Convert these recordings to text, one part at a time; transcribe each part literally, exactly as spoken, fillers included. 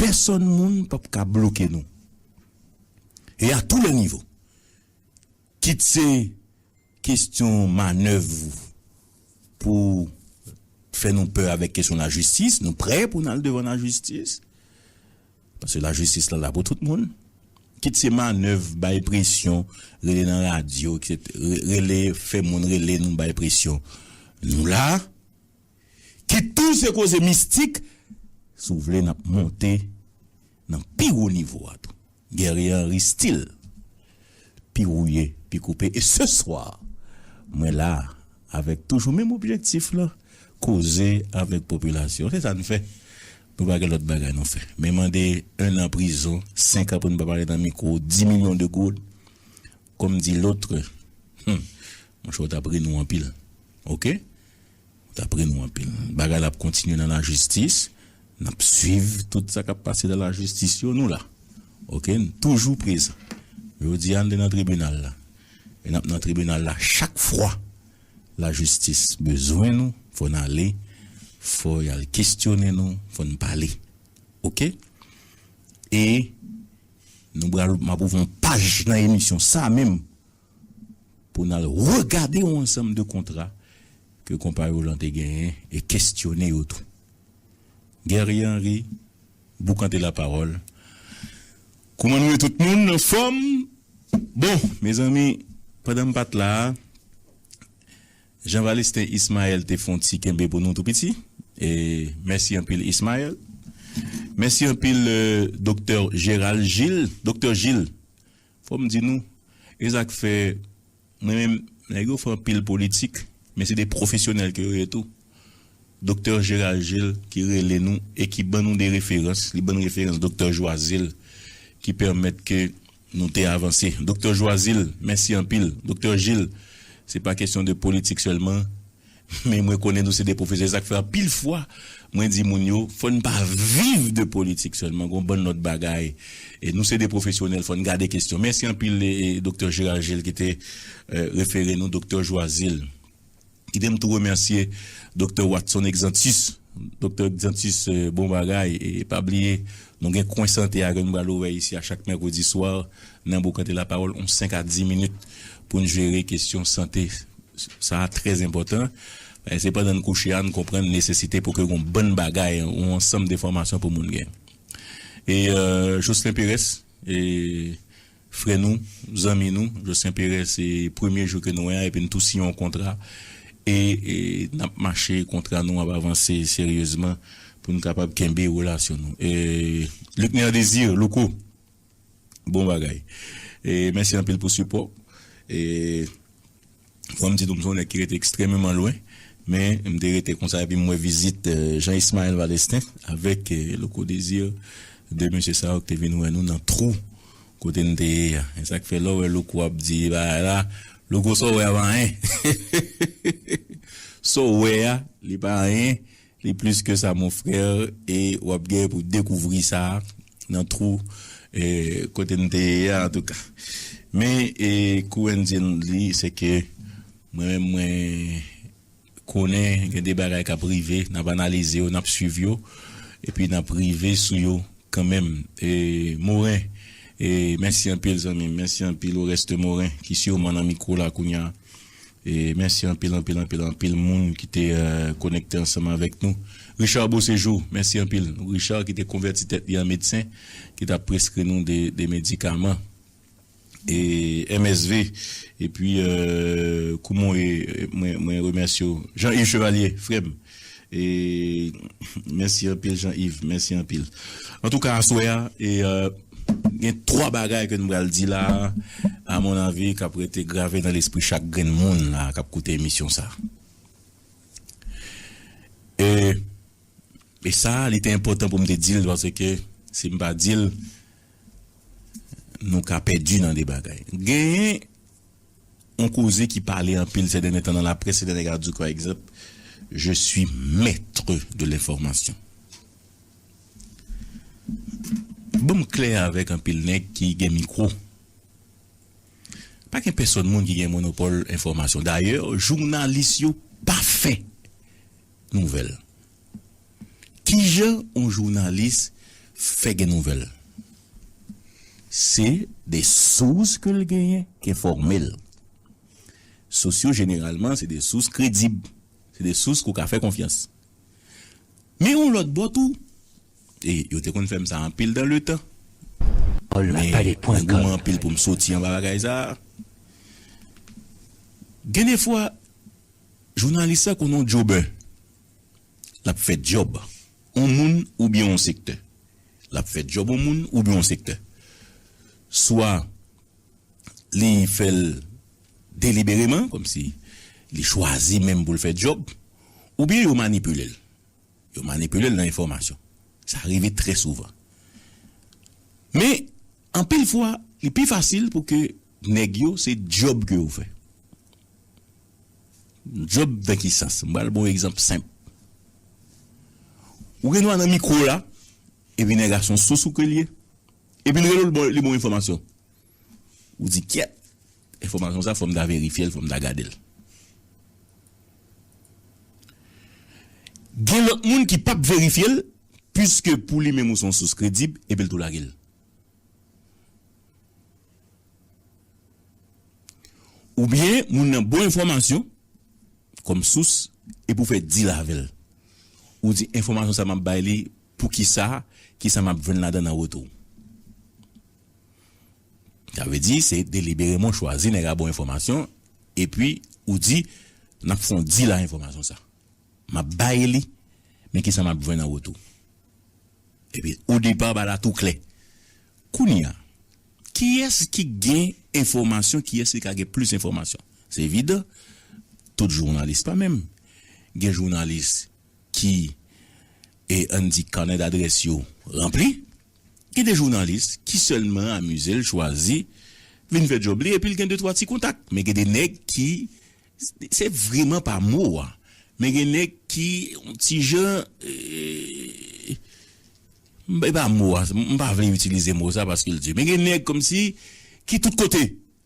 pèsonn moun p ap ka bloke nou. E a tou lè nivo. Kit se kesyon manèv pou fè nou pè avèk kesyon lajistis, nou prè pou n al devan lajistis. Paske lajistis la la pou tout moun. Kit se manèv, bay presyon, rele nan radyo, et cetera, re- rele, fè moun rele nou, bay presyon. Nou la. Kit tou se koze mistik, si w vle n ap monte nan pi wo nivo a tou. Guerrier Henry still pi wouye, pi koupe. E se swa, mwen la avèk toujou menm objektif la, koze avèk popilasyon. Se sa n fè. Nou pa gen lòt bagay nou fè. Men mande en an prizon, senk an pou n pa pale nan mikwo, dis milyon de goud. Comme dit l'autre, hmm, monchè, w t ap ri nou anpil. Oke? W t ap ri nou anpil. Bagay la ap kontinye nan lajistis. N ap swiv tout sa k ap pase nan lajistis yo, nou la. Oke? N toujou prezan. Jodi a, n te nan tribinal la. E n ap nan tribinal la chak fwa lajistis bezwen nou, fò n ale, fò y al kesyone nou, fò n pale. Oke? E nou pral, m ap ouvri yon paj nan emisyon sa menm pou n al regade yon ansanm de kontra ke konpayo lan te genyen e kesyone yo tou. Guerrier Henry, Boukante Lapawòl. Kouman nou ye tout moun? Anfòm? Bon, mezanmi, pandan m pa t la a, Jean Valestin Ismaël te fè yon ti kenbe pou nou tou piti. E mèsi anpil, Ismaël. Mèsi anpil, euh, Doktè Gérald Gilles. Doktè Gilles, fò m di nou, e sa k fè, mwen menm, nèg yo fè anpil politik, men se de pwofesyonèl ke yo ye tou. Doktè Gérald Gilles ki rele nou e ki ban nou de referans, li ban n referans Doktè Joazil ki pèmèt ke nou te avanse. Doktè Joazil, mèsi anpil. Doktè Gilles, se pa kesyon de politik sèlman, men mwen konnen nou se de pwofesè, sa k fè anpil fwa mwen di moun yo, fò n pa viv de politik sèlman, gon bann lòt bagay. E nou se de pwofesyonèl, fò n gade kesyon. Mèsi anpil, e, e, Doktè Gérald Gilles ki te, euh, refere nou, Doktè Joazil. Kite m tou remèsye Doktè Watson Exantus. Doktè Exantus, euh, bon bagay. E pa bliye, nou gen kwen sante a ke nou pral ouvè isi a chak mèkredi swa nan Boukante Lapawòl, yon senk a dis minit pou n jere kesyon sante. Sa a trè enpòtan. E se pandan n kouche a, n konprann nesesite pou ke gon bann bagay, yon ansanm de fòmasyon pou moun gen. E, euh, Jocelyn Perez, e, frè nou, zanmi nou, Jocelyn Perez, se premye jou ke nou wè a, epi n tou siyen yon kontra. E, e n ap mache, kontra nou ap avanse seryezman pou n kapab kenbe relasyon nou. E Lucner Désir, Louko, bon bagay. E mèsi anpil pou sipò. E fò m di nou, m se yon nèg ki rete ekstrèmeman lwen, men m te rete konsa, epi m wè vizit, euh, Jean Ismaël Valestin avèk, euh, Louko Désir, de mesye sa yo ki te vin wè nou nan twou kote n te ye a. E sa k fè lè w wè Louko ap di bagay la, Louko, sa w wè a pa anyen. Sa w wè a, li pa anyen. Li plis ke sa, mon frè, e w ap gen pou dekouvri sa nan twou, e, kote n te ye a, antouka. Men, e, kou N D N li, se ke mwen menm, mwen konnen gen de bagay k ap rive, n ap analize yo, n ap swiv yo, epi n ap rive sou yo kanmenm. E, Moren, e, mèsi anpil, zanmi m, mèsi anpil, Oreste Moren, ki siman nan mikwo la kounye a. E mèsi anpil, anpil, anpil, anpil moun ki te, euh, konekte ansanm avèk nou. Richard Beauséjour, mèsi anpil. Richard ki te konvèti tèt li an medsen, ki t ap preskri nou de, de medikaman. E M S V, epi, euh, kouman w ye, mwen, mwen remèsye w. Jean-Yves Chevalier, frè m. E mèsi anpil, Jean-Yves, mèsi anpil. Antouka, aswè a, e, euh, gen twa bagay ke nou pral di la, a mon avi, k ap rete grave nan lespri chak grenn moun la k ap koute emisyon sa. E, e sa, li te enpòtan pou m te di l, paske si m pa di l, nou ka pèdi nan de bagay. Genyen yon koze ki pale anpil sè dènye tan nan laprès, se de nèg ap di, pa egzanp, je suis maître de l'information. Ban m klè avèk anpil nèg ki gen mikwo. Pa gen pèsòn moun ki gen monopòl enfòmasyon. Dayè, jounalis yo pa fè nouvèl. Kijan yon jounalis fè gen nouvèl. Se de sous ke l genyen ki enfòme l. Sous yo, jeneralman, se de sous kredib. Se de sous ke w ka fè konfyans. Men yon lòt bò tou, e yo te konn fè m sa anpil dan le tan. Men mwen goumen anpil pou m soti anba bagay sa a. Gen de fwa, jounalis la konn yon djobè. L ap fè djòb yon moun oubyen yon sektè. L ap fè djòb yon moun oubyen yon sektè. Swa li fè l delibereman, kòmsi li chwazi menm pou l fè djòb, oubyen yo manipile l. Yo manipile l nan enfòmasyon. Sa rive trè souvan. Men, anpil fwa, li pi fasil pou ke nèg yo, se djòb ke yo fè. Djòb nan ki sans? M pral ba w yon egzanp senp. Ou gen dwa nan mikwo la, epi nèg la se yon sous ou ke l ye, epi l rele w, li ba w, li ba w enfòmasyon. Ou di, "Kyèt, enfòmasyon sa, fò m ta verifye l, fò m ta gade l." Gen lòt moun ki p ap verifye l, piske pou li menm ou se yon sous kredib, epi l tou lage l. Oubyen, moun nan ba w enfòmasyon kòm sous, epi w fè dil avè l. Ou di, "Enfòmasyon sa m ap bay li, poukisa, kisa m ap jwenn ladan nan retou?" Sa vle di, se delibereman w chwazi nèg la ba w enfòmasyon, epi ou di, "N ap fè yon dil a enfòmasyon sa. M ap bay li, men kisa m ap jwenn an retou?" Epi, o depa, bagay la tou klè. Kounye a, kiyès ki gen enfòmasyon, kiyès ki ka gen plis enfòmasyon? Se evidan, tout jounalis pa menm. Gen jounalis ki, e, ann di, kanè dadrès yo ranpli. Gen de jounalis ki sèlman amize l, chwazi, vin fè djòb li, epi l gen de twa ti kontak. Men gen de nèg ki, se vreman pa mo a, men gen nèg ki, yon ti jan, e, e pa mo a, m pa vle itilize mo sa paske l di. Men gen nèg kòmsi ki tout kote,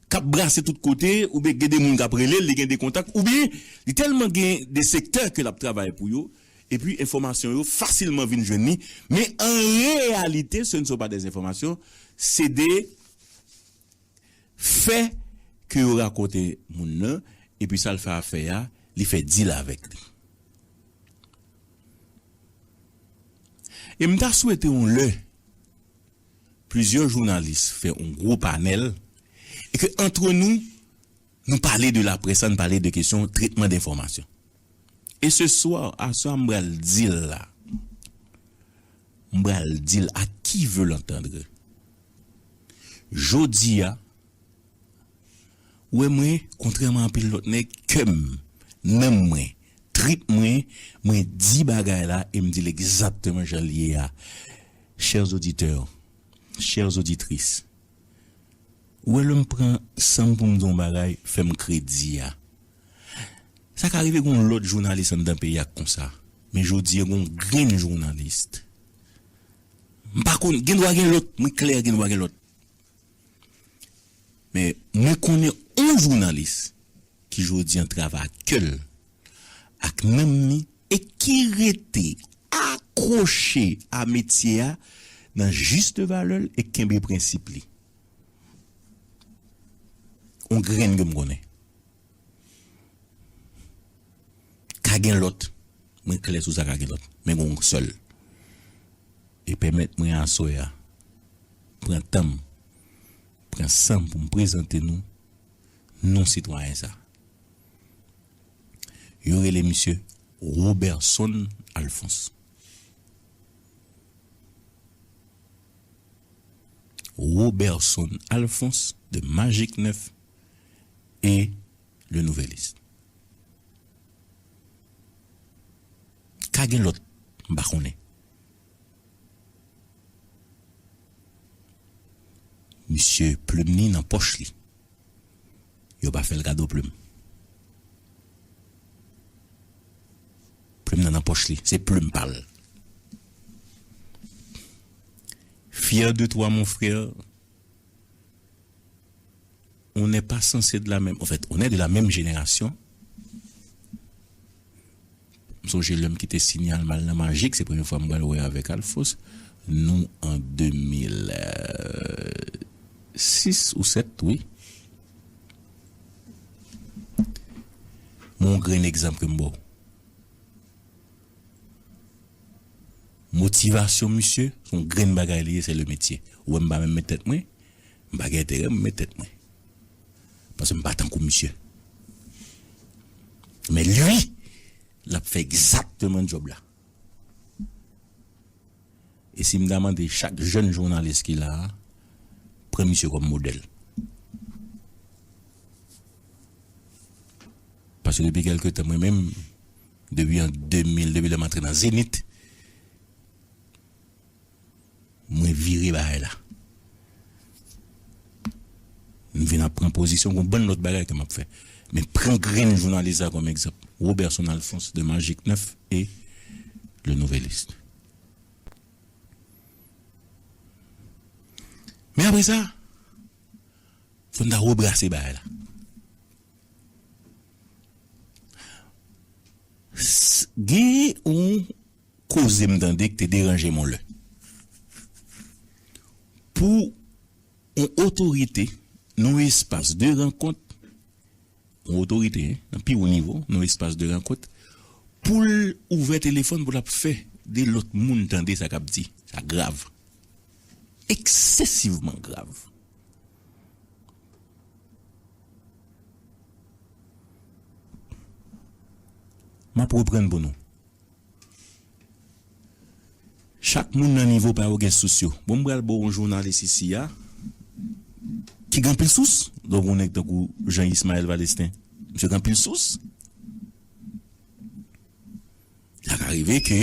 k ap brase tout kote, oubyen gen de moun k ap rele l, li gen de kontak, oubyen li tèlman gen de sektè ke l ap travay pou yo, epi enfòmasyon yo fasilman vin jwenn li, men an reyalite, ce ne sont pas des informations, se de fè ke yo rakonte moun nan, epi sa l fè a fè a, li fè dil avèk li. E m ta swete yon lè, plizyè jounalis fè yon gwo panèl, e ke antre nou, nou pale de laprès la, nou pale de kesyon tretman de enfòmasyon. E se swa, aswè a, m pral di l la. M pral di l à qui veut l'entendre. Jodi a, ou wè mwen, kontrèman anpil lòt nèg, kè m, nanm mwen, trip mwen, mwen di bagay la e m di l egzakteman jan l ye a. Chers auditeurs, chères auditrices, ou wè lè m pran san m pou m di yon bagay, fè m kredi a. Sa ka rive gen yon lòt jounalis anndan peyi a k konsa. Men jodi a, gen yon grenn jounalis. M pa konn, gen dwa gen lòt, mwen klè, gen dwa gen lòt. Men mwen konnen yon jounalis ki jodi a travay ak kè l, ak nanm li, e ki rete akwoche a metye a nan jis valè l e kenbe prensip li. Yon grenn ke m konnen. Ka gen lòt. Mwen klè sou sa, ka gen lòt. Men gen yon sèl. E pèmèt mwen aswè a pran tan m, pran san m pou m prezante nou non sitwayen sa. Yo rele misye Roberson Alphonse. Roberson Alphonse de Magic Neuf et Le Nouvelliste. Ka gen lòt, m pa konnen. Misye plim li nan pòch li. Yo pa fè l kado plim. Plim nan nan pòch li, se plim pa l. Fier de toi, mon frère. On n'est pas censé de la même, en fait, on est de la même génération. M sonje lè m kite Sinyal m al nan Majik, se premye fwa m pral wè avèk Alphonse. Nou an de mil sis ou sèt, wi. Mon grenn egzanp ke m ba w. Motivasyon misye, se yon grenn bagay li ye, se le metye. Ou wè m pa menm met tèt mwen, m pa gen enterè m met tèt mwen. Paske m pa tankou misye. Men li, l ap fè egzakteman djòb la. E si m ta mande chak jèn jounalis ki la a, pran misye kòm modèl. Paske depi kèlke tan, mwen menm, depi an de mil, depi lè m antre nan Zenith, mwen vire bagay la. M vin ap pran pozisyon, gon bann lòt bagay ke m ap fè. Men pran grenn jounalis la kòm egzanp. Roberson Alphonse de Magic neuf e Le Nouvelliste. Men apre sa, fò n ta rebrase bagay la. S- Gen yon koze m tande ki te deranje m yon lè. Pou yon otorite, nan yon espas de rankont, yon otorite, en, nan pi wo nivo, nan yon espas de rankont, pou l ouvè telefòn, pou l ap fè de lòt moun tande sa k ap di. Sa grav. Eksesivman grav. M ap reprann pou nou. Chak moun nan nivo pa yo gen sous yo. Bon, m pral ba w yon jounalis isi a ki gen anpil sous. Donk, yon nèg tankou Jean Ismaël Valestin, misye gen anpil sous. Sa ka rive ke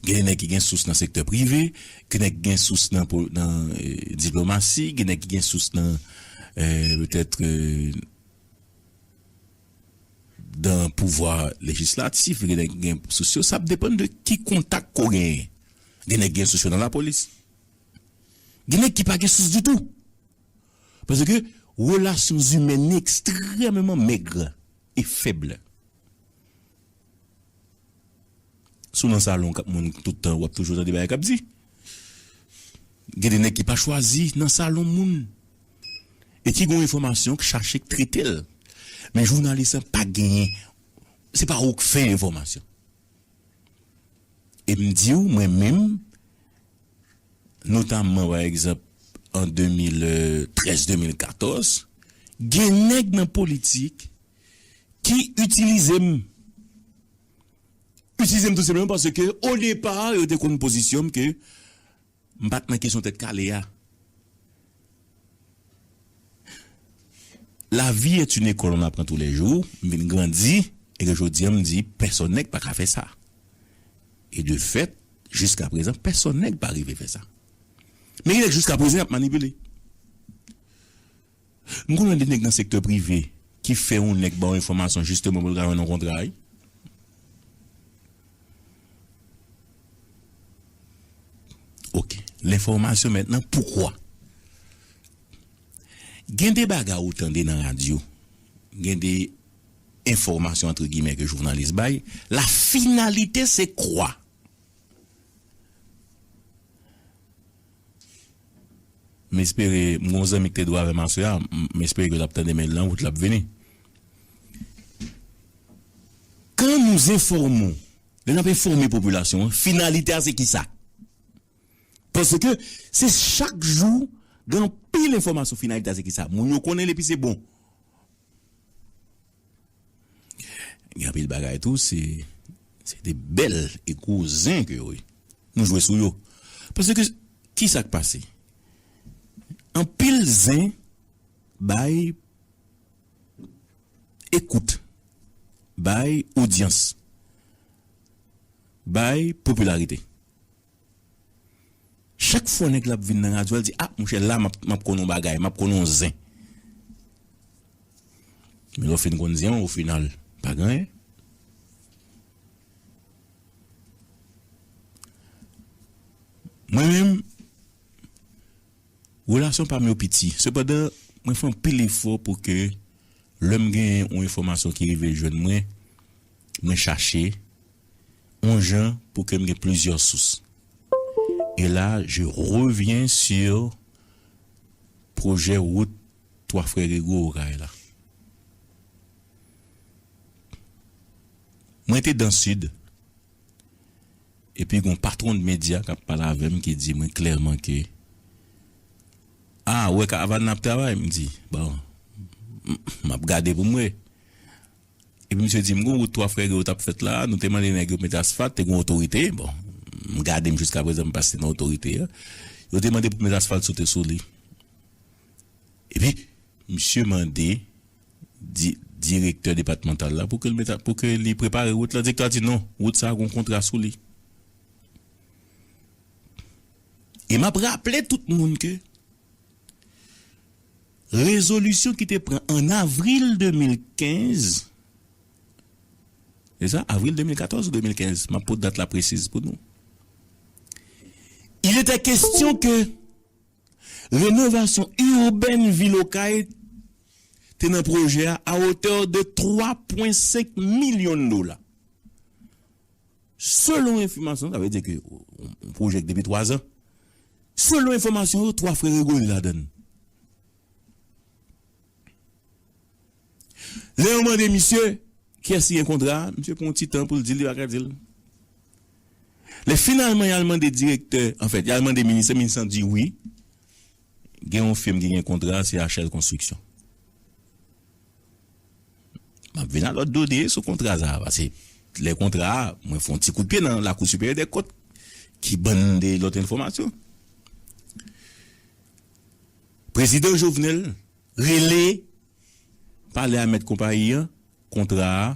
gen de nèg ki gen sous nan sektè prive, gen nèg ki gen sous nan, nan, eh, diplomasi, gen nèg ki gen sous nan, eh, petèt, eh, nan pouvwa lejislatif, gen nèg gen sous yo, sa ap depann de ki kontak ke w genyen. Gen nèg gen sous yo nan lapolis. Gen nèg ki pa gen sous ditou. Paske relasyon imèn li ekstrèmeman mèg e fèb. Si w nan salon k ap moun tout tan, w ap toujou tande bagay k ap di. Gen de nèg ki pa chwazi nan salon moun. E ki gen yon enfòmasyon k chache k trete l. Men jounalis lan pa genyen. Se pa ou k fè enfòmasyon. E m di w, mwen menm, notamman, pa egzanp, an de mil trèz, de mil katòz, gen nèg nan politik ki itilize m. Itilize m tou senpleman paske, o depa, yo te konn pozisyon m ke m pa t nan kesyon tèt kale a. La vie est une école, on apprend tous les jours. M vin grandi, e ke jodi a, m di, pèsonn nèg pa ka fè sa. E de fèt, jiska prezan, pèsonn nèg pa rive fè sa. Men gen nèg jiska prezan, y ap manipile. M konnen de nèg nan sektè prive ki fè yon nèg ba w enfòmasyon jisteman pou l ka jwenn yon kontra, wi. Ok. Lenfòmasyon mentnan, poukwa? Gen de bagay ou tande nan radyo, gen de enfòmasyon, antre gimè, ke jounalis bay, la finalité c'est quoi? M espere, m gon zanmi ki te dwe avè m aswè a, m m espere ke l ap tande men l nan wout, l ap vini. Quand nous informons, lè n ap enfòme popilasyon an, finalite a se kisa? Paske se chak jou, gen anpil enfòmasyon, finalite a se kisa? Moun yo konnen l epi se bon. Gen anpil bagay tou, se, se de bèl e gwo zen ke yo ye. Nou jwe sou yo. Paske, kisa k pase? Anpil zen bay ekout, bay odyans, bay popilarite. Chak fwa nèg la ap vin nan radyo a, l di, "Ah, monchè, la, m ap, m ap konn yon bagay, m ap konn yon zen." Men lè w fin konn zen an, o final, pa gen anyen. Mwen menm, relasyon pa m yo piti. Sepandan, mwen fè anpil efò pou ke lè m gen yon enfòmasyon ki rive jwenn mwen, mwen chache yon jan pou ke m gen plizyè sous. Et là, je reviens sur pwojè wout Twa Frè Rego Okay la. Mwen te dan Sid, epi gon patwon de medya k ap pale avè m ki di mwen klèman ke, "A, ou wè karavàn nan ap travay?" M di, "Bon, m, m ap gade pou m wè." Epi misye di m, "Gon wout Twa Frè Rego t ap fèt la, nou te mande nèg yo mete asfalt, te gon otorite." Bon, m gade m jiska prezan, m pa site non otorite a. Yo te mande pou mete asfalt, sote sou li. Epi, misye mande di-, direktè depatmantal la pou ke l mete, pou ke li prepare wout la. Direktè a di, "Non, wout sa a gon kontra sou li." E m ap raple tout moun ke rezolisyon ki te pran an avril de mil kenz, se sa, avril de mil katòz ou de mil kenz, m ap pot dat la presiz pou nou. Il était question que renovasyon iwbèn vil Okay te nan pwojè a, à hauteur de twa pwen senk milyon dola. Selon enfòmasyon, sa vle di ke yon pwojè depi twa zan. Selon enfòmasyon yo, Twa Frè Rego ladan l. Lè yo mande misye kiyès ki gen kontra a, misye pran yon ti tan pou l di l, li pa ka di l. Lè finalman y al mande direktè, anfèt, y al mande minis, minis lan di wi, gen yon fim ki gen kontra a, se H L Construction. M ap vin a lòt done sou kontra sa a, paske lè kontra a, mwen fè yon ti kout pye nan Lakou Siperyè dè Kont ki ban m de lòt enfòmasyon. Prezidan Jovenel rele, pale a mèt konpayi an, kontra a,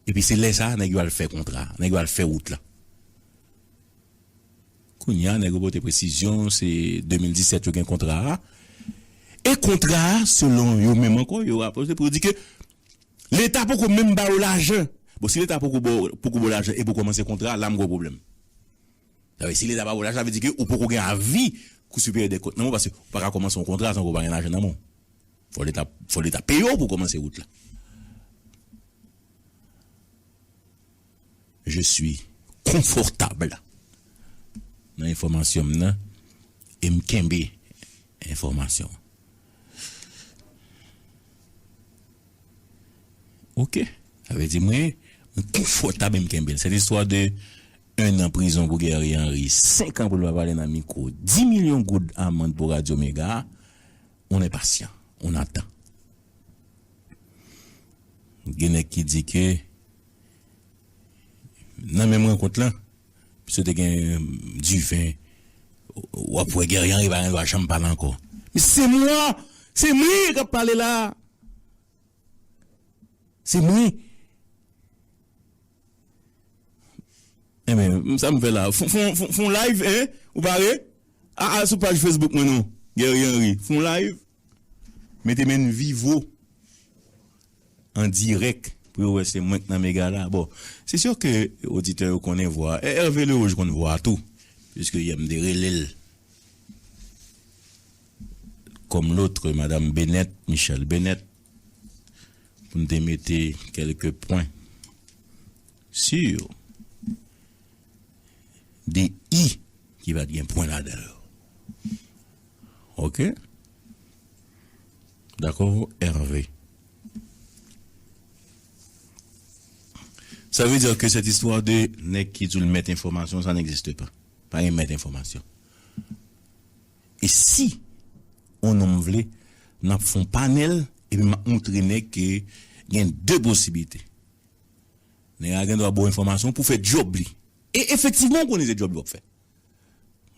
epi se lè sa a, nèg yo al fè kontra a, nèg yo al fè wout la. Kounye a, nèg yo pote presizyon, se de mil disèt yo gen kontra a. E kontra a, selon yo menm ankò, yo rapòte pou yo di ke Leta poko menm ba yo lajan. Bon, si Leta poko ba w, poko ba w lajan epi w kòmanse kontra a, la m gen yon pwoblèm. Sa vle, si Leta pa ba w lajan, sa vle di ke ou poko gen avi Kou Siperyè dè Kont nan men w, paske ou pa ka kòmanse yon kontra san ke w pa gen lajan nan men w. Fò Leta, fò Leta peye w pou w kòmanse wout la. Je suis confortable nan enfòmasyon m nan e m kenbe enfòmasyon. Ok. Sa vle di mwen, mwen konfòtab e m kenbe l. Cette histoire de un an prizon pou Guerrier Henry, senk an pou l pa pale nan mikwo, dis milyon goud amann pou Radyo Mega, on est patient, on attend. Gen nèg ki di ke nan menm rankont lan, misye te gen diven, w ap wè Guerrier Henry pa gen dwa janm pale ankò. Men se mwen, se mwen k ap pale la. Se mwen. Enben, sa m fè la. Fon, fon, fon, fon live, hein? Ou pare? A, a, sou paj Facebook mwen non. Guerrier Henry. Fon live. Mete men n vivo. An dirèk. Pou yo wè se mwen k nan mega la. Bon, se si ke oditè yo konnen vwa. E Hervé Lerouge konn vwa tou. Piske yè m te rele l. Comme l'autre, Madame Bennett, Michelle Bennett, pou n te mete kèlke pwen sur de i ki pa t gen pwen ladan yo. Ok? Dakò, Hervé? Sa vle di ke cette histoire de nèg ki di l mèt enfòmasyon, ça n'existe pas. Pa gen mèt enfòmasyon. E si yon nonm vle, n ap fè yon panèl, epi m ap montre nèg ke gen de posiblite. Nèg la gen dwa ba w enfòmasyon pou fè djòb li. E efektivman, ou konnen se djòb li w ap fè.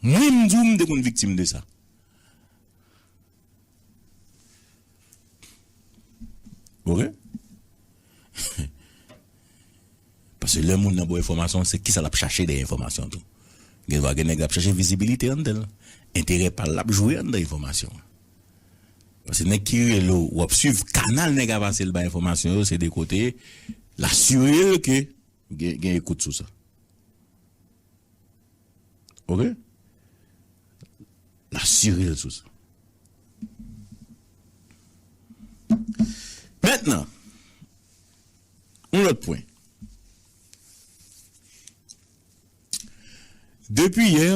Mwen, m di w, m te konn viktim de sa. Ok? Paske lè moun nan ba w enfòmasyon, se kisa l ap chache dèyè enfòmasyon tou. Gen dwa gen nèg l ap chache vizibilite anndan l. Enterè pa l l ap jwe anndan enfòmasyon an. Paske nèg ki rele w, w ap swiv kanal nèg a pase l bay enfòmasyon yo, se de kote l asire l ke gen, gen ekout sou sa. Ok? L asire l sou sa. Mentnan, yon lòt pwen. Depi yè,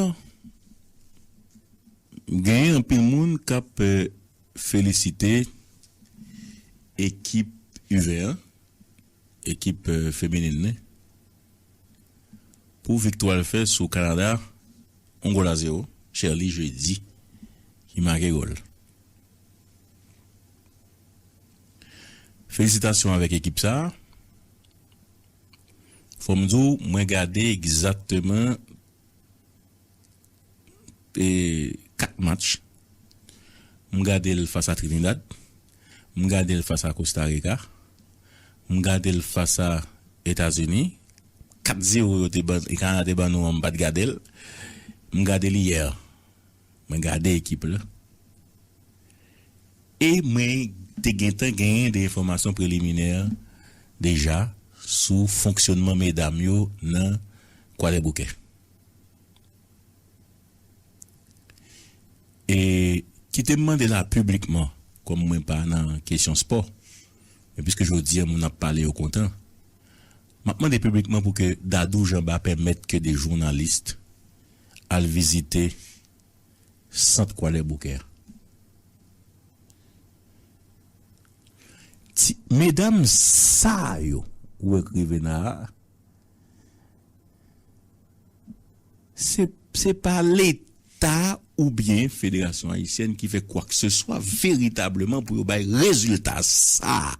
Genyen anpil moun k ap, eh, felisite ekip U ven an, ekip, eh, feminin nan, pou viktwa l fè sou Kanada, yon gòl a zewo, Cherly Jeudi ki make gòl. Felisitasyon avèk ekip sa a. Fò m di w, mwen gade egzakteman, e, kat match. M gade l fas a Trinidad. M gade l fas a Costa Rica. M gade l fas a Etazini. Kat zewo yo te ban, Kanada te ban nou an, m pa t gade l. M gade l yè. Mwen gade ekip la. E mwen te gentan genyen de enfòmasyon preliminè deja sou fonksyònman medam yo nan Kwadèboukè. E kite m mande la piblikman, kòm mwen pa nan kesyon spò, men piske jodi a moun ap pale yo kontan, m ap mande piblikman pou ke Dadou Jean Bart pèmèt ke de jounalis al vizite sant Kwadèboukè a. Ti, medam sa yo, ou wè k rive la a, se, se pa Leta oubyen Federasyon Ayisyèn ki fè kwakseswa veritableman pou yo bay rezilta sa a.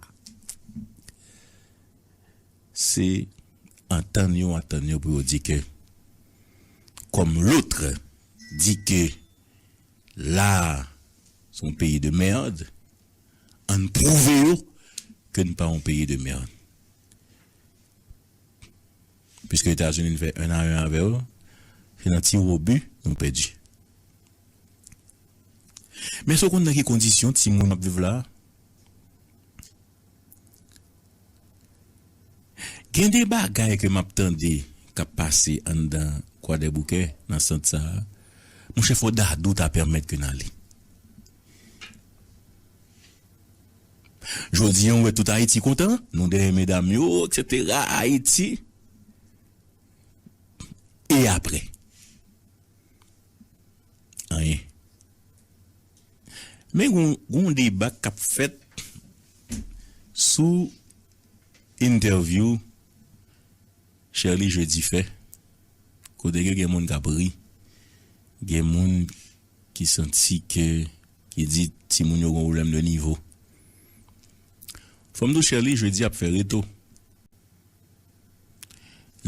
Se antann yo, antann yo pou yo di ke, comme l'autre dit que là, c'est un pays de merde, ann pwouve yo ke n pa yon peyi de mèd. Piske Etazini fè en a en avè yo, se nan tir au but nou pèdi. Men èske w konn nan ki kondisyon timoun ap viv la a? Gen de bagay ke m ap tande k ap pase anndan Kwadèboukè, nan sant sa a. Monchè, fò Dadou ta pèmèt ke n ale. Jodi a, w wè tout Ayiti kontan, nou dèyè medam yo, etsetera, Ayiti. E apre? Anyen. Men gon, gon deba k ap fèt sou entèvyou Cherly Jeudi fè. Kote ke gen moun k ap ri, gen moun ki santi ke, ki di timoun yo gon pwoblèm de nivo. Fò m di w, Cherly Jeudi ap fè reto.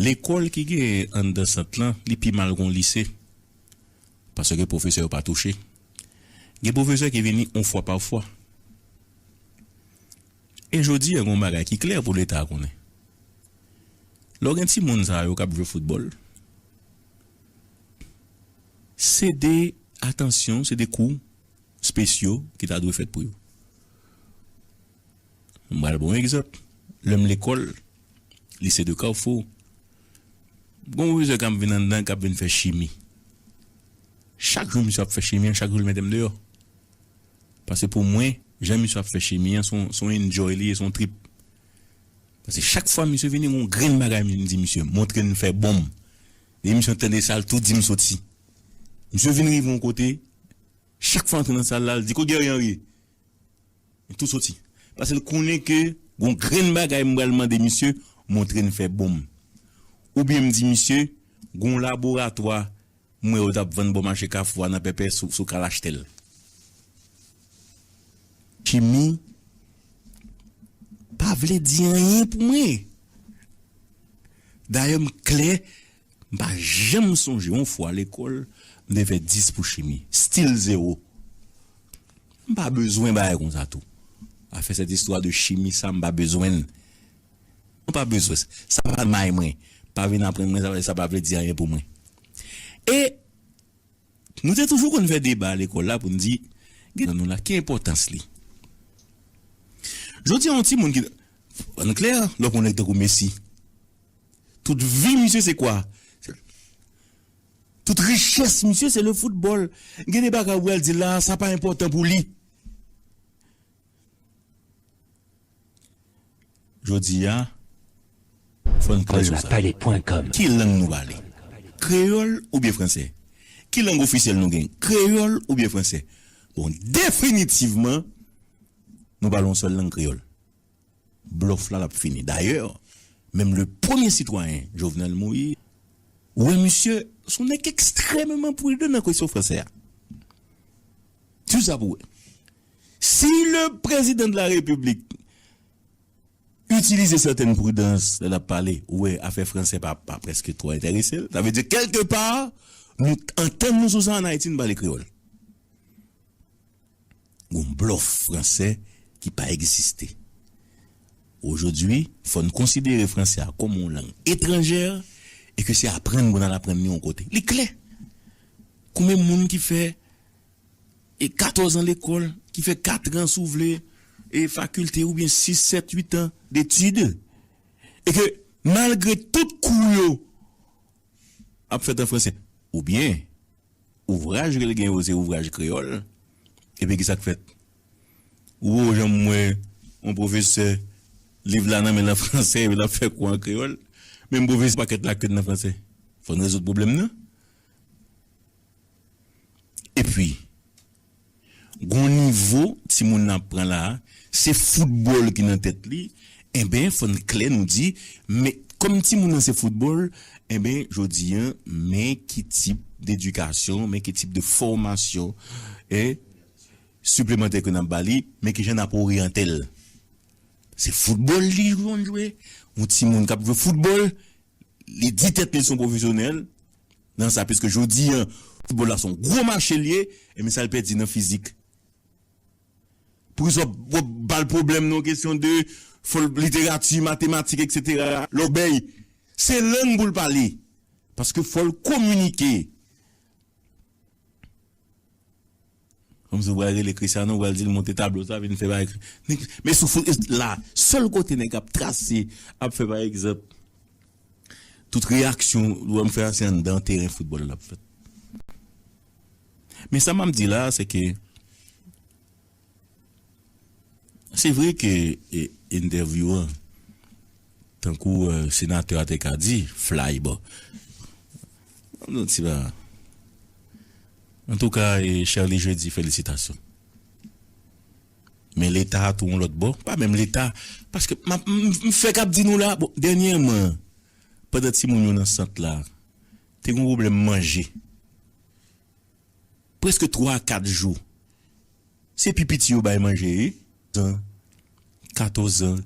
Lekòl ki genyen anndan sant lan, li pi mal gon lise. Paske pwofesè yo pa touche. Gen pwofesè ki vini yon fwa pa fwa. E jodi a, gon bagay ki klè pou Leta konnen. Lè w gen timoun sa yo k ap jwe foutbòl, se de atansyon, se de kou espesyo ki ta dwe fèt pou yo. M pral ba w yon egzanp. Lè m lekòl, lise de Kafou, gon pwofesè k ap vin anndan, k ap vin fè chimi. Chak jou misye ap fè chimi an, chak jou l mete m deyò. Paske pou mwen, jan misye ap fè chimi an, se yon, se yon enjoy li ye, se yon trip. Paske chak fwa misye vini, gon grenn bagay m di misye, montre n fè bonm. Depi misye tande sa, l tou di m soti. Misye vin rive yon kote, chak fwa antre nan sal la, l di, "Kote Guerrier ye?" Tou soti. Paske l konnen ke gon grenn bagay m pral mande misye, montre n fè bonm. Oubyen m di misye, gon laboratwa m wè yo t ap vann bò mache Kafou a nan Pèpè sou, sou kal achte l. Chimi pa vle di anyen pou mwen. Dayè, m klè, m pa janm sonje yon fwa lekòl, m te fè dis pou chimi. Still zewo. M pa bezwen bagay konsa tou. Afè cette histoire de chimi sa, m pa bezwen l. M pa bezwen. Sa pa may mwen. Pa vin aprann mwen sa, sa pa vle di anyen pou mwen. E nou te toujou konn fè deba lekòl la pou n di, gen nan nou la, ki enpòtans li? Jodi a, yon timoun ki, ann klè, lè w konnen tankou Messi, tout vi misye se kwa? Tout richès misye se le foutbòl. Gen de bagay ou pral di la, sa pa enpòtan pou li. Jodi a, fò n klè sou sa. Ki lang nou pale? Kreyòl oubyen fransè? Ki lang ofisyèl nou gen? Kreyòl oubyen franse? Bon, definitivman, nou pale yon sèl lang, kreyòl. Blòf la, l ap fini. Dayè, menm le premye sitwayen, Jovenel Moïse, ou wè misye, se yon nèg ekstrèmeman pridan nan kesyon franse a. Tout sa pou wè. Si le président de la République itilize sètèn pridans lè l ap pale, ou wè, afè franse pa, pa prèske twò enterese l. Sa vle di, kèlkepa, nou, antann nou sou sa, ann Ayiti, n pale kreyòl. Gon blòf franse ki pa egziste. Aujourd'hui, fò n konsidere franse a kòm yon lang etranjè e ke se aprann pou n al aprann li yon kote. Li klè. Konbyen moun ki fè e katòz an lekòl, ki fè kat an, si w vle, e fakilte, oubyen sis, sèt, uit an detid, e ke malgre tout kou yo ap fèt an franse, oubyen ouvraj ke l gen yo se ouvraj kreyòl, epi ki sa k fèt? Ou janm wè yon pwofesè, liv la nan men l an franse, epi l ap fè kou an kreyòl? Menm pwofesè pakèt lakèn nan franse. Fò n rezoud pwoblèm nan. Epi, gon nivo timoun nan ap pran la a, se foutbòl ki nan tèt li, enben, fò n klè nou di, men, kòm timoun nan se foutbòl, enben, jodi a, men ki tip dedikasyon, men ki tip de fòmasyon, e, siplemantè ke n ap ba li, men ki jan n ap oryante l. Se foutbòl li konn jwe, yon timoun k ap jwe foutbòl, li di tèt li se yon pwofesyonèl nan sa, piske jodi a, foutbòl la se yon gwo mache l ye, e men sa l pèdi nan fizik. Pou sa, w ap ba l pwoblèm nan kesyon de fò l literati, matematik, etsetera. Lòbèy, se lang pou l pale. Paske fò l kominike. Kòmsi w pral rele Cristiano, w pral di l monte tablo sa, vin fè bagay. Men sou fout, la, sèl kote nèg ap trase, ap fè pa egzanp, tout reyaksyon ou wè m fè a, se anndan teren foutbòl l ap fèt. Men sa m ap di la, se ke se vre ke, e, entèvyou an, tankou, e, senatè a te ka di, fly bò. Yon ti ba. Antouka, e, Charly Jeudi, felisitasyon. Men Leta a tou yon lòt bò, pa menm Leta, paske m ap, m, m fèk ap di nou la, bon, dènyèman, pandan timoun yo nan sant la, te gen yon pwoblèm manje. Prèske twa, kat jou. Se pi piti yo bay manje, wi. Zan, katòz an,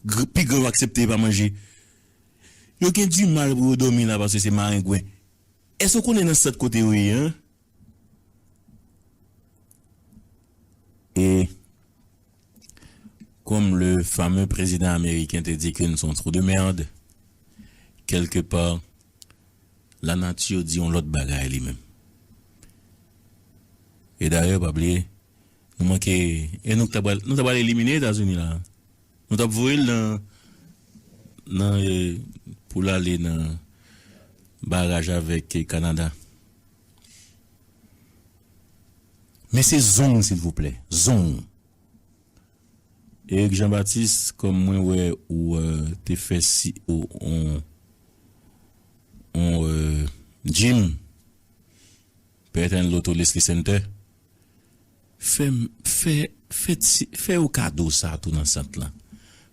gr-, pi gran yo aksepte pa manje. Yo gen dimal pou yo dòmi la paske se marengwen. Èske w konnen nan sant kote yo ye an? E comme le fameux président américain te di ke nou se yon trou de merde, kèlkepa, lanati di yon lòt bagay li menm. E dayè, pa bliye, nou manke, e nou t ap pral, nou t ap pral elimine Etazini la. Nou t ap voye l nan, nan, e, pou l ale nan baraj avèk, e, Kanada. Men se zong, silvouplè. Zong. Eric Jean Baptiste, kòm mwen wè ou, e, te fè si, ou, on, on, e, gym, Pètèn Loto Leslie Center, fè, fè, fè, ti, fè yo kado sa tou nan sant lan.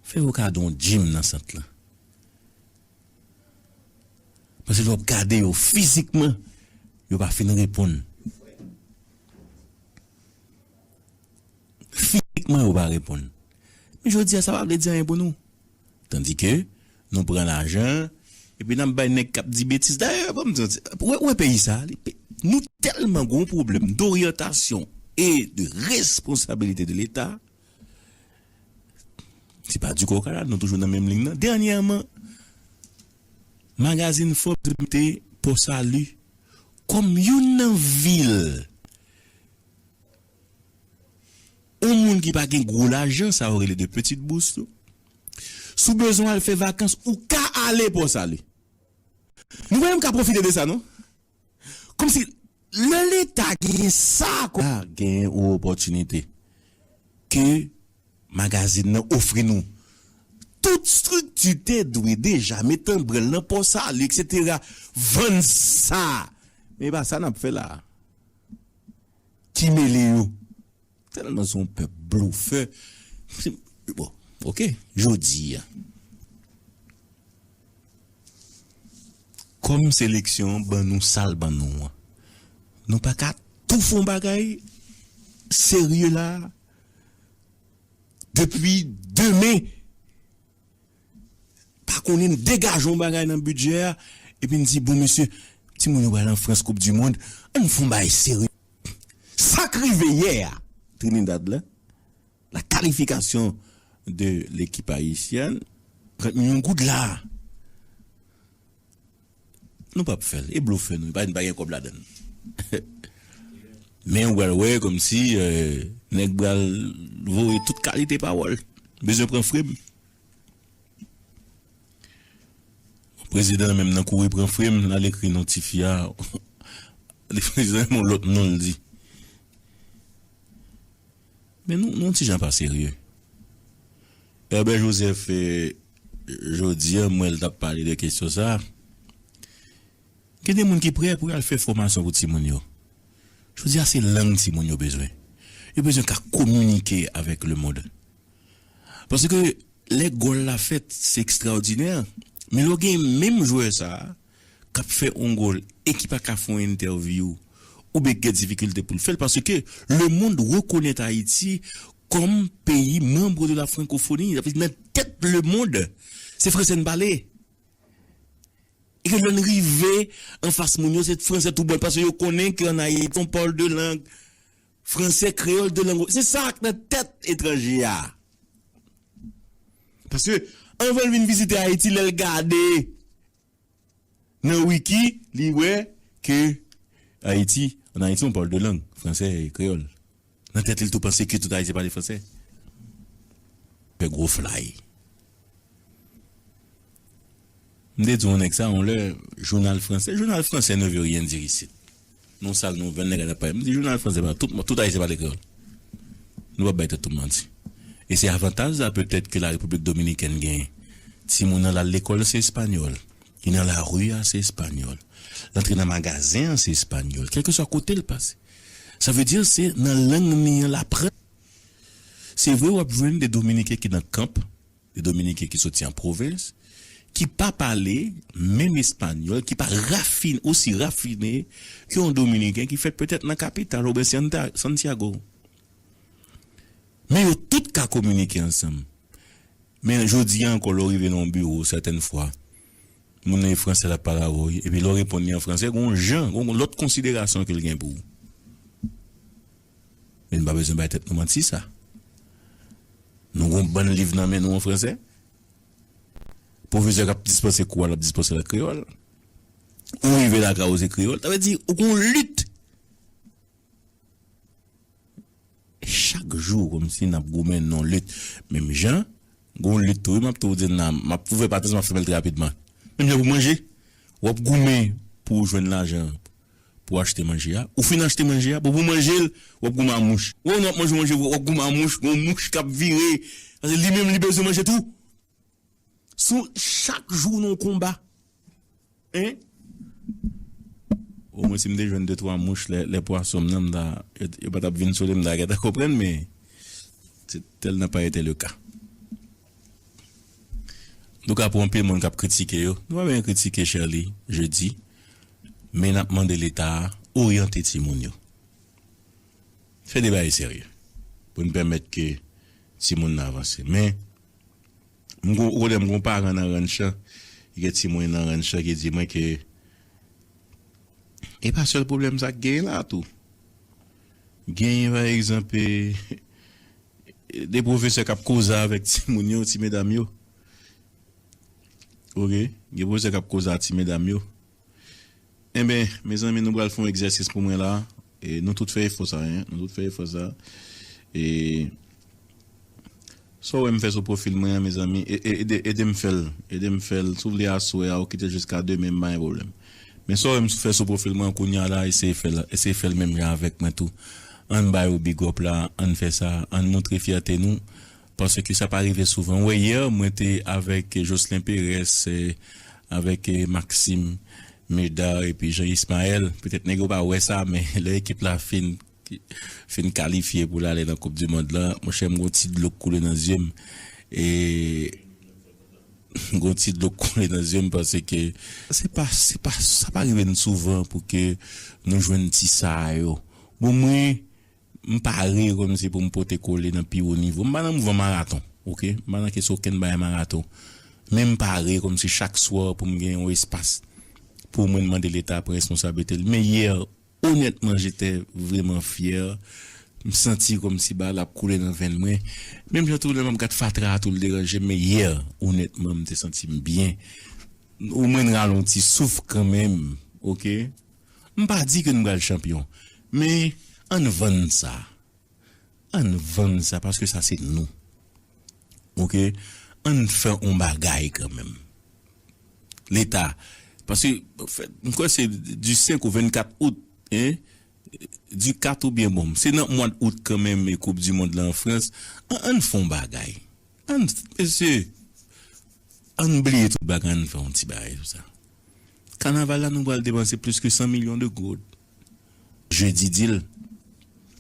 Fè yo kado yon gym nan sant lan. Paske lè w ap gade yo fizikman, yo pa fin reponn. Fizikman, yo pa reponn. Men jodi a, sa pa vle di anyen pou nou. Tandike, nou pran lajan, epi n ap bay nèg k ap di betiz. Dayè, ban m di w, wè, wè peyi sa, li pe-, nou tèlman gon pwoblèm doryantasyon e de responsabilite de Leta. Se pa di koka la, nou toujou nan menm liy nan. Dènyèman, magazin Forbes mete Pò Sali kòm youn nan vil. Yon moun ki pa gen gwo lajan, sa yo rele de petite bourse tou. Si w bezwen al fè vakans, ou ka ale Pò Sali. Nou pa menm ka pwofite de sa, non? Kòmsi lè Leta gen sa, gen yon opòtinite ke magazin nan ofri nou. Tout estrikti te dwe deja met anbranl nan Pò Sali, etsetera. Vann sa. Men e pa sa n ap fè la a. Ki mele yo. Tèlman se yon pèp blofè. Bon, oke, jodi a. Kòm seleksyon an ban nou sa l ban nou an, nou pa ka tou fè yon bagay serye la a? Depi demen, pa konnen n degaje yon bagay nan bidjè a, epi n di, bon, mesye, timoun yo pral an Frans, Koup di Mond, ann fè yon bagay serye. Sa k rive yè a, Trinidad la, la qualification de l'équipe haïtienne, trant milyon goud la. Nou p ap fè l. E blofè nou, pa, pa gen kòb ladan l. Men ou pral wè kòmsi, euh, nèg pral voye tout kalite pawòl. Bezwen pran frem. Prezidan menm nan kouri pran frem, l al ekri non ti fi a. Prezidan menm yon lòt non l di. Men nou, nou yon ti jan pa serye. Herbert Joseph, eh, jodi a, m wè l t ap pale de kesyon sa a. Gen de moun ki prè pou y al fè fòmasyon pou timoun yo. Jodi a, se lang timoun yo bezwen. Yo bezwen ka kominike avèk lemonn. Paske lè gòl la fèt, se ekstraòdinè. Men lè w gen menm jwè sa a, k ap fè yon gòl e ki pa ka fè yon entèvyou, oubyen ki gen difikilte pou l fè l, paske lemonn rekonèt Ayiti kòm peyi membre de la francophonie. Sa vle di, nan tèt lemonn, se fransè n pale. E ke lè n rive anfas moun yo, se fransè tou bon, paske yo konnen ke an Ayiti, on parle de langue, fransè, kreyòl, de lang. Se sa k nan tèt etranje a. Paske, anvan l vin vizite Ayiti, lè l gade nan wiki, li wè ke Ayiti, an Ayiti, on parle de lang, fransè e kreyòl. Nan tèt li, l tou panse ke tout Ayisyen pale fransè. Fè gwo flay. M te di yon nèg sa, yon lè, jounal fransè, jounal fransè ne veut rien dire ici. Non, sal nouvèl, nèg la pale. M di, jounal fransè, pa, tout, tout Ayisyen pale kreyòl. Nou p ap bay tèt nou manti. E se avantaj sa, petèt, ke la Repiblik Dominikèn genyen. Timoun nan l al lekòl, se espanyòl. Li nan lari a, se espanyòl. L antre nan magazen an, se espanyòl. Kèlkeswa kote l pase. Sa vle di, se nan lang ni an l aprann. Se vre, w ap jwenn de Dominiken ki nan kanp, de Dominiken ki soti an pwovens, ki pa pale menm espanyòl, ki pa rafin-, osi rafine ke yon Dominiken ki fèt petèt nan kapital oubyen Santa-, Santiago. Men yo tout ka kominike ansanm. Men jodi a ankò, lè w rive nan yon biwo, sètèn fwa, moun nan e fransè l ap pale avè w, epi lè w reponn li an fransè, gon jan, gon lòt konsiderasyon ke l gen pou ou. Men nou pa bezwen bay tèt nou manti sa. Nou gon bann liv nan men nou an fransè. Pwofesè k ap dispanse kou a, l ap dispanse l an kreyòl. Ou rive lakay ou, se kreyòl. Sa vle di, ou gon lit. Chak jou, kòmsi n ap goumen nan lit. Menm jan, gon lit tou, wi, m ap tou di n la, m ap tou fè patans, m ap fèmen l trè rapidman. Menm jan pou manje, w ap goumen pou w jwenn lajan pou w achte manje a. Ou fin achte manje a, bon, pou manje l, w ap goumen a mouch. Ou wè, w ap manje, manje, w ap goumen a mouch, gon mouch k ap vire. Paske li menm, li bezwen manje tou. Sou chak jou nan yon konba. Hein? Omwen si m te jwenn de twa mouch lè, lè pwason m nan, m ta, yo, yo pa t ap vin sou li, m ta gentan konprann, men se tel n'a pas été le cas. Antouka, pou anpil moun k ap kritike yo, nou pa bezwen kritike Sherley Jeudi, men n ap mande Leta a oryante timoun yo. Fè de bagay serye pou n pèmèt ke timoun nan avanse. Men, m gon, ou konnen m gon paran nan Ranch lan, ki gen timoun nan Ranch lan ki di mwen ke e pa sèl pwoblèm sa k genyen la tou. Genyen, pa egzanp, e, de pwofesè k ap koze avèk timoun yo, ti medam yo. Oke? Gen pwofesè k ap koze ak ti medam yo. Enben, mezanmi, nou pral fè yon egzèsis pou mwen la. E nou tout fè efò sa, en. Nou tout fè efò sa. E sa w wè m fè sou pwofil mwen an, mezanmi, e, e, ede, ede m fè l. Ede m fè l. Si w vle aswè a, ou kite jiska demen, m pa gen pwoblèm. Men sa w wè m fè sou pwofil mwen an kounye a la, eseye fè l, eseye fè l menm jan avèk mwen tou. Ann ba yo big up la, ann fè sa, ann montre fyète nou. Paske sa pa rive souvan. Ou wè, yè, mwen te avèk Jocelyn Perez, eh, avèk, eh, Maxime, Medar epi Jean Ismaël, petèt nèg yo pa wè sa, men lè ekip la fin, fin kalifye pou l ale nan Koup di Mond lan, monchè, m gon ti dlo k koule nan zye m. E m gon ti dlo k koule nan zye m paske se pa, se pa, sa pa rive n souvan pou ke nou jwenn ti sa yo. Bon, mwen, m pare kòmsi pou m pote kole nan pi wo nivo. M pa nan mouvman maraton, oke? M pa nan kesyon okenn bagay maraton. Men m pare kòmsi chak swa pou m gen yon espas pou mwen mande Leta pran responsablite l. Men yè, onètman, j'étais vraiment fier. M santi kòmsi bagay la ap koule nan venn mwen. Menm jan tou lè m ap gad fatra a tou l deranje m, men yè, onètman, m te santi m byen. Omwen n rale yon ti souf kanmenm, oke? M pa di ke nou pral chanpyon, men ann vann sa. Ann vann sa, paske sa se nou. Oke? Ann fè on bagay kanmenm. Leta, paske, anfèt, m kwè se du cinq au vingt-quatre août, hein? Du quatre oubyen bon, se nan mwa d out kanmenm e Koup di Mond la an Frans. Ann, ann fè on bagay. Ann, mesye, ann bliye tout bagay, ann fè yon ti bagay sou sa. Kanaval la, nou pral depanse plis ke san milyon de goud. Jedi di l,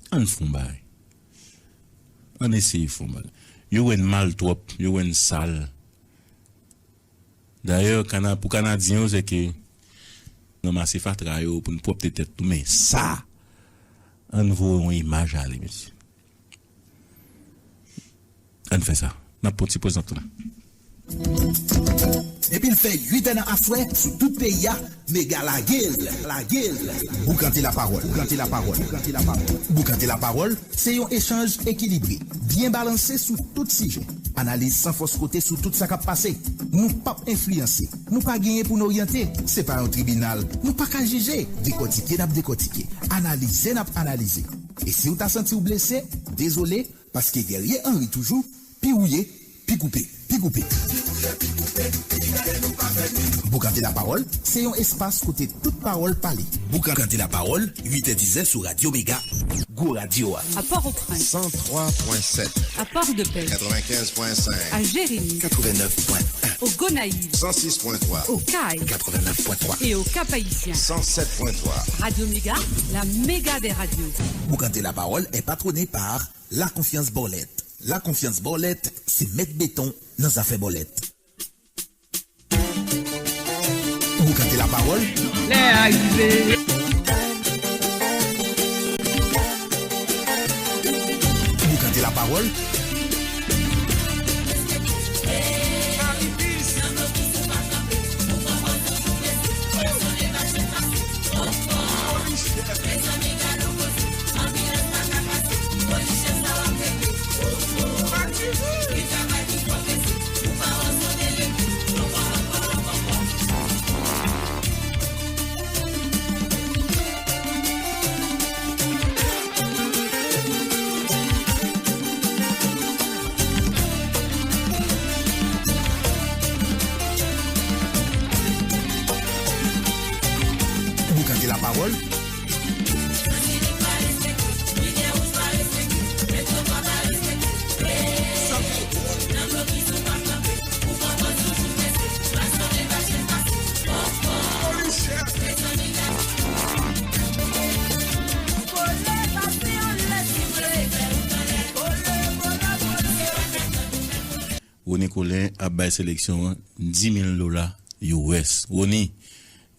ann fè yon bagay. Ann eseye fè yon bagay. Yo wè n mal twòp, yo wè n sal. Dayè, kana-, pou Kanadyen yo, se ke n ranmase fatra yo pou n pwòpte tèt nou. Men sa, ann voye yon imaj ale, mesye. Ann fè sa. N ap pran ti poz nan tan. Depi l fè uit è nan aswè, sou tout peyi a, Mega lage l, lage l. Boukante lapawòl, boukante lapawòl, boukante lapawòl. Boukante lapawòl, se yon echanj ekilibre, byen balanse sou tout sijè. Analiz san fòs kote sou tout sa k ap pase. Nou p ap enfliyanse, nou pa genyen pou n oryante. Se pa yon tribinal, nou pa ka jije. Dekòtike n ap dekòtike, analize n ap analize. E si w ta santi w blese, dezole, paske Guerrier Henry toujou, pi ou ye, pi koupe, pi koupe. Boukante lapawòl, se yon espas kote tout pawòl pale. Boukante lapawòl, uit è dizè sou Radyo Mega. Gwo radyo a. À Port-au-Prince. Cent trois point sept. À Port-de-Paix. Quatre-vingt-quinze point cinq. À Jérémie. Quatre-vingt-neuf point un. Au Gonaïves. Cent six point trois. Au Cayes. Quatre-vingt-neuf point trois. Et au Cap-Haïtien. Cent sept point trois. Radio Méga, la méga des radios. Boukante lapawòl est patronné par La Confiance Borlette. La Confiance Borlette, se mèt beton nan zafè bòlèt. Boukante lapawòl. Lè a rive. Boukante lapawòl. Boukante lapawòl. Rony Colin ap bay seleksyon an dis mil dola U S. Rony,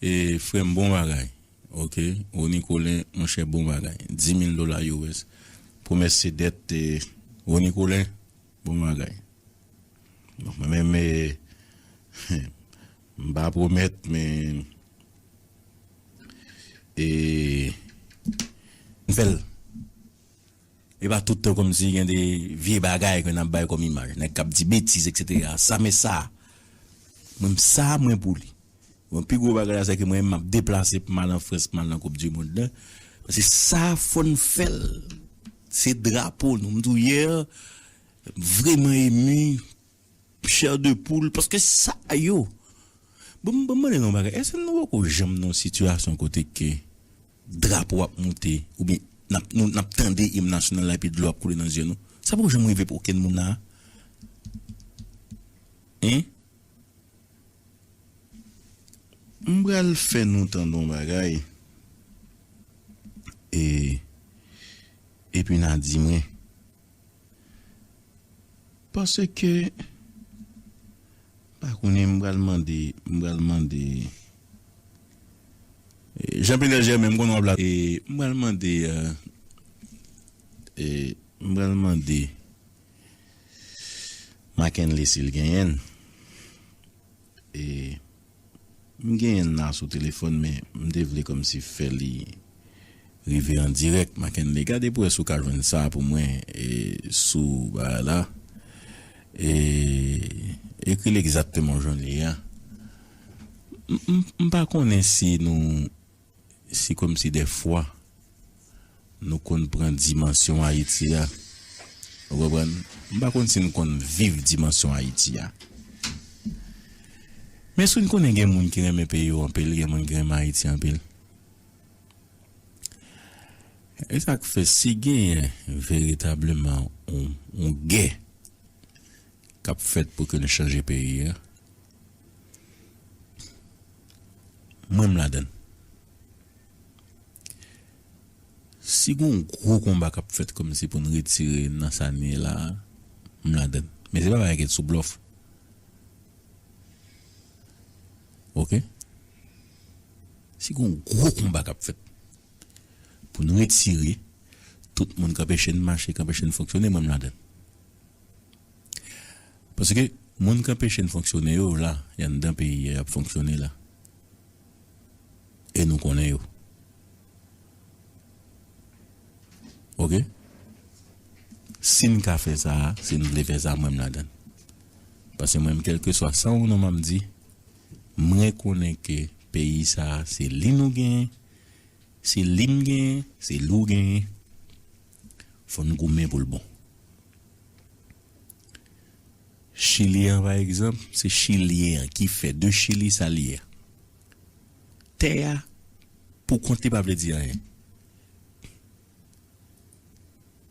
e, frè m, bon bagay. Oke, Rony Colin, monchè, bon bagay. Dis mil dola U S. Pwomès se dèt, e, Rony Colin, bon bagay. Bon, mwen menm, e, m pa pwomèt, men, e, m fè l. E pa tout tan kòmsi gen de vye bagay ke n ap bay kòm imaj. Nèg k ap di betiz, etsetera. Sa, men sa, mwen, sa, mwen pou li. Bon, pi gwo bagay la, se ke mwen, m ap deplase pou m al an Frans, pou m al nan Koup di Mond lan. Paske sa, fò n fè l. Se drapo nou. M di w yè, m vrèman emu, chair de poule, paske sa yo. Bon, m, bon, m mande nou yon bagay. Èske nou poko janm nan yon sitiyasyon kote ke drapo ap moute, oubyen n ap, nou, n ap tande im nasyonal la, epi dlo ap koule nan zye nou? Sa poko janm rive pou okenn moun la? Hein? M pral fè nou tande yon bagay. E, epi n a di mwen. Paske, pa konnen, m pral mande, m pral mande, e, Jean Pénel Germain, m konnen w ap la. E, m pral mande, e, e, m pral mande Mackenley si l genyen l. E, m genyen l la sou telefòn, men m te vle kòmsi fè li rive an dirèk. Mackenley, gade pou wè si w ka jwenn sa pou mwen, e, sou bagay la. E, ekri l egzakteman jan l ye a. M, m, m pa konnen si nou, se kòmsi dèfwa nou konn pran dimansyon Ayiti a. Ou konprann? M pa konn si nou konn viv dimansyon Ayiti a. Men si n konnen gen moun ki renmen peyi yo anpil, gen moun ki renmen Ayiti anpil. E sa k fè si genyen veritableman yon, yon gè k ap fèt pou ke n chanje peyi a, mwen m ladann. Si gen yon gwo konba k ap fèt kòmsi pou n retire n nan sa n ye la a, m ladann. Men se pa bagay ki sou blòf. Oke? Si gen yon gwo konba k ap fèt pou n retire tout moun k anpeche n mache, k anpeche n fonksyone, mwen m ladann. Paske moun k anpeche n fonksyone yo la, y anndan peyi a, y ap fonksyone la. E nou konnen yo. Oke? Si n ka fè sa a, si n vle fè sa a, mwen m ladann. Paske mwen menm, kèlkeswa sa ou non m ap di, mwen konnen ke peyi sa a, se li nou genyen, se li m genyen, se li w genyen. Fò n goumen pou l bon. Chili an, pa egzanp, se Chilyen an ki fè de Chili sa li ye a. Tè a, pou kont li pa vle di anyen.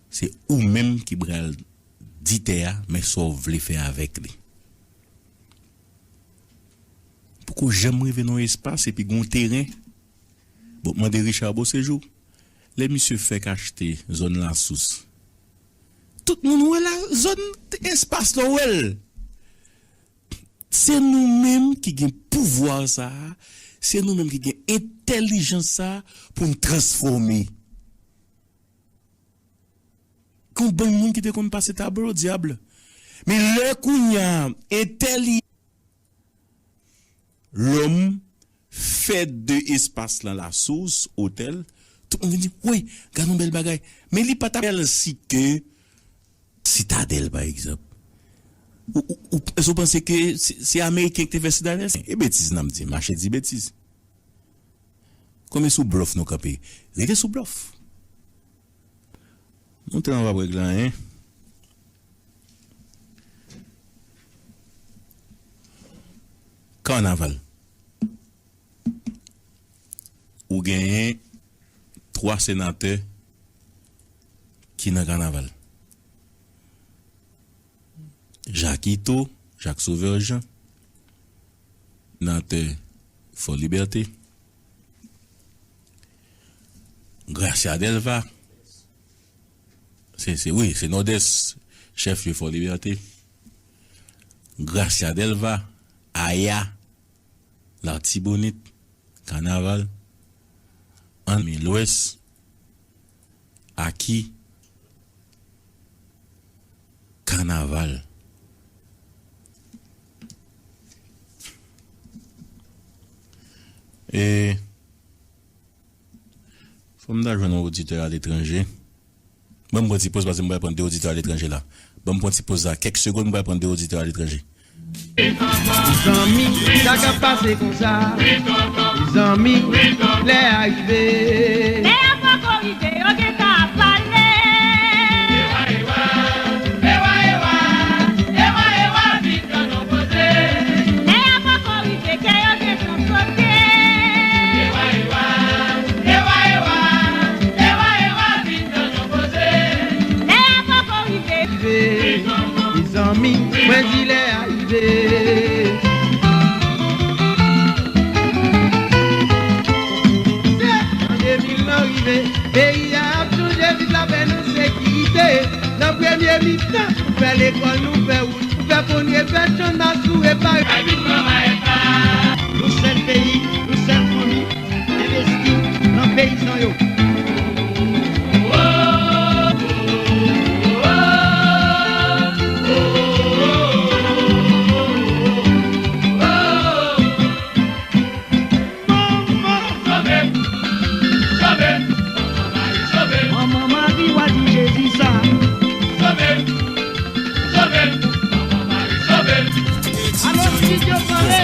Se ou menm ki pral di tè a, men sa w vle fè avèk li. Poko janm rive nan yon espas epi gen yon teren. Bon, mande Richard Beauséjour. Lè misye fèk achte zòn Lasous, tout moun wè la, zòn, espas la, w wè l. Se nou menm ki gen pouvwa sa a, se nou menm ki gen entèlijans sa a pou n transfòme. Gen yon bann moun ki te konn pase tablo, dyab. Men lè kounye a, entèli-, lòm fè de espas lan Lasous, otèl, tout moun vin di, "Woy, gad yon bèl bagay." Men li pa t ap bèl si ke Sitadèl, pa egzanp. Ou, ou, ou, èske w panse ke se, se Ameriken ki te fè Sitadèl? E betiz n ap di, mache di betiz. Konbyen sou blòf nou kanpe? Rete sou blòf. Montre anba brèg la, hein. Kanaval. Ou genyen twa senatè ki nan kanaval. Jakito, Jacques Sauveur Jean, senatè Fò Libète, Gracia Delva, se, se, wi, se Nòdès, chèf lye Fò Libète, Gracia Delva, Aya, Latibonit, Kanaval, Anmi Lwès, Aki, Kanaval. E fò m ta jwenn yon oditè aletranje. Ban m pran ti poz paske m pral pran de oditè aletranje la. Ban m pran ti poz la, kèk segonn, m pral pran de oditè aletranje. Zanmi, sa k ap pase konsa? Zanmi, lè a rive. Lè a poko rive, yo gentan ap pale. Lè a poko rive, kè yo gentan sote. Lè a poko rive. Mezanmi, mwen di lè a rive. Fè nan sekirite, nan premye mitan, fè lekòl nou, fè wout, fè pon, fè chann, asire pare. Nou sèl peyi, nou sèl fanmi, envesti nan peyizan yo. Manman! Sove m! Sove m! Manman Mari, sove m! Manman Mari, w a di Jezi sa. Sove m! Sove m! Manman Mari, sove m! Alo, Studio Pale!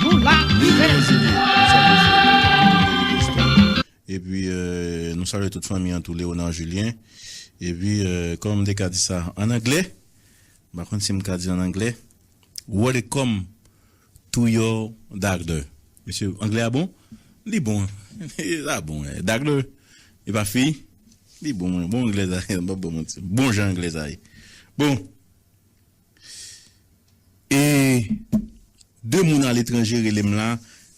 Nou la, nou fè. Epi, euh, nou salye tout fanmi an tou, Léonard Julien. Epi, euh, kòman m te ka di sa an anglè? M pa konn si m ka di an anglè. Welcome to your doctor. Mesye, anglè a bon? Li bon. Sa bon, eh. Doctor, e pa fi? Li bon, bon anglè sa, m pa bon manti. Bon jan anglè sa ye. Bon. E de moun aletranje rele m la,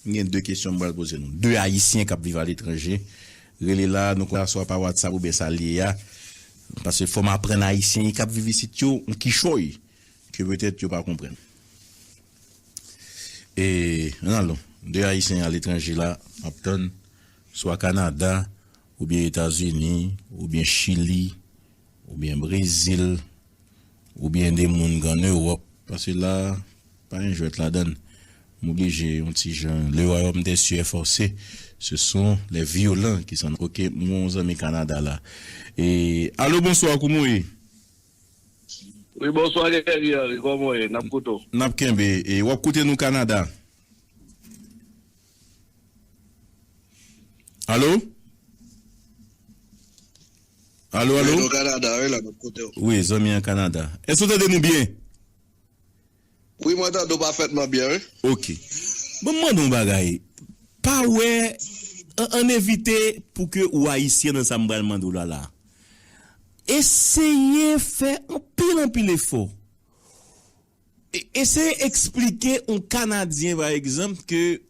m gen de kesyon m pral poze nou. De Ayisyen k ap viv aletranje rele la, nou konn aswè pa WhatsApp oubyen sa l ye a. Paske fò m aprann Ayisyen k ap viv isit yo, yon kichòy ke petèt yo pa konprann. E, ann alon, de Ayisyen aletranje la, m ap tann, swa Kanada, oubyen Etazini, oubyen Chili, oubyen Brezil, oubyen de moun k ann Ewòp, paske la, pa gen jwèt ladann. M oblije yon ti jan, le royaume des cieux est forcé, ce sont les violents qui sont, ok, m gen yon zanmi Kanada la. E, alo, bonswa, kouman w ye? Wi, bonswa, Guerrier, kòman w ye? N ap koute w. N ap kenbe, e w ap koute nou Kanada. Alo? Alo, alo? Wi, nou Kanada, wi, la, n ap koute w. Wi, zanmi an Kanada. Èske w tande nou byen? Wi, mwen tande w pafètman byen, wi. Ok. Bon, m mande yon bagay. Pa wè, an, ann evite pou ke ou ayisyen nan sa m pral mande w la, la. Eseye fè anpil, anpil efò. E, eseye eksplike yon Kanadyen, pa egzanp, ke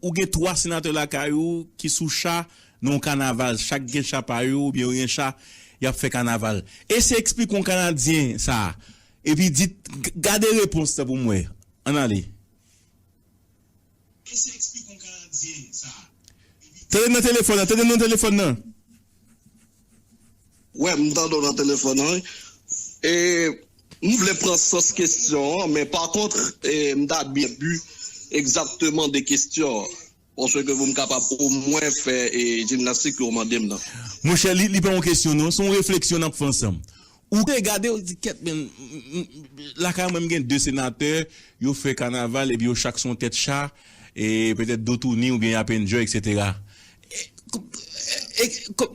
ou gen twa senatè lakay ou ki sou cha nan yon kanaval, chak gen cha pa yo, oubyen yo gen cha, y ap fè kanaval. Eseye eksplike yon Kanadyen sa, epi di, g-, gade repons lan pou m wè. Ann ale. Tande nan telefòn nan, tande nan telefòn nan. Wè, m tande w nan telefòn nan, wi. E, m vle pran sans kesyon an, men pa kont, e, m ta byen bi egzakteman de kesyon an. Paske pou m kapab omwen fè, e, jimnastik ke w mande m nan. Monchè, li, li pa yon kesyon, non. Se yon refleksyon n ap fè ansanm. Ou te gade, ou di, "Kèt, men, m, m, lakay mwen, m gen de senatè, yo fè kanaval, epi yo chak sou yon tèt cha, e petèt do touni, oubyen y ap enjoy, etsetera." E, e, e, ko-,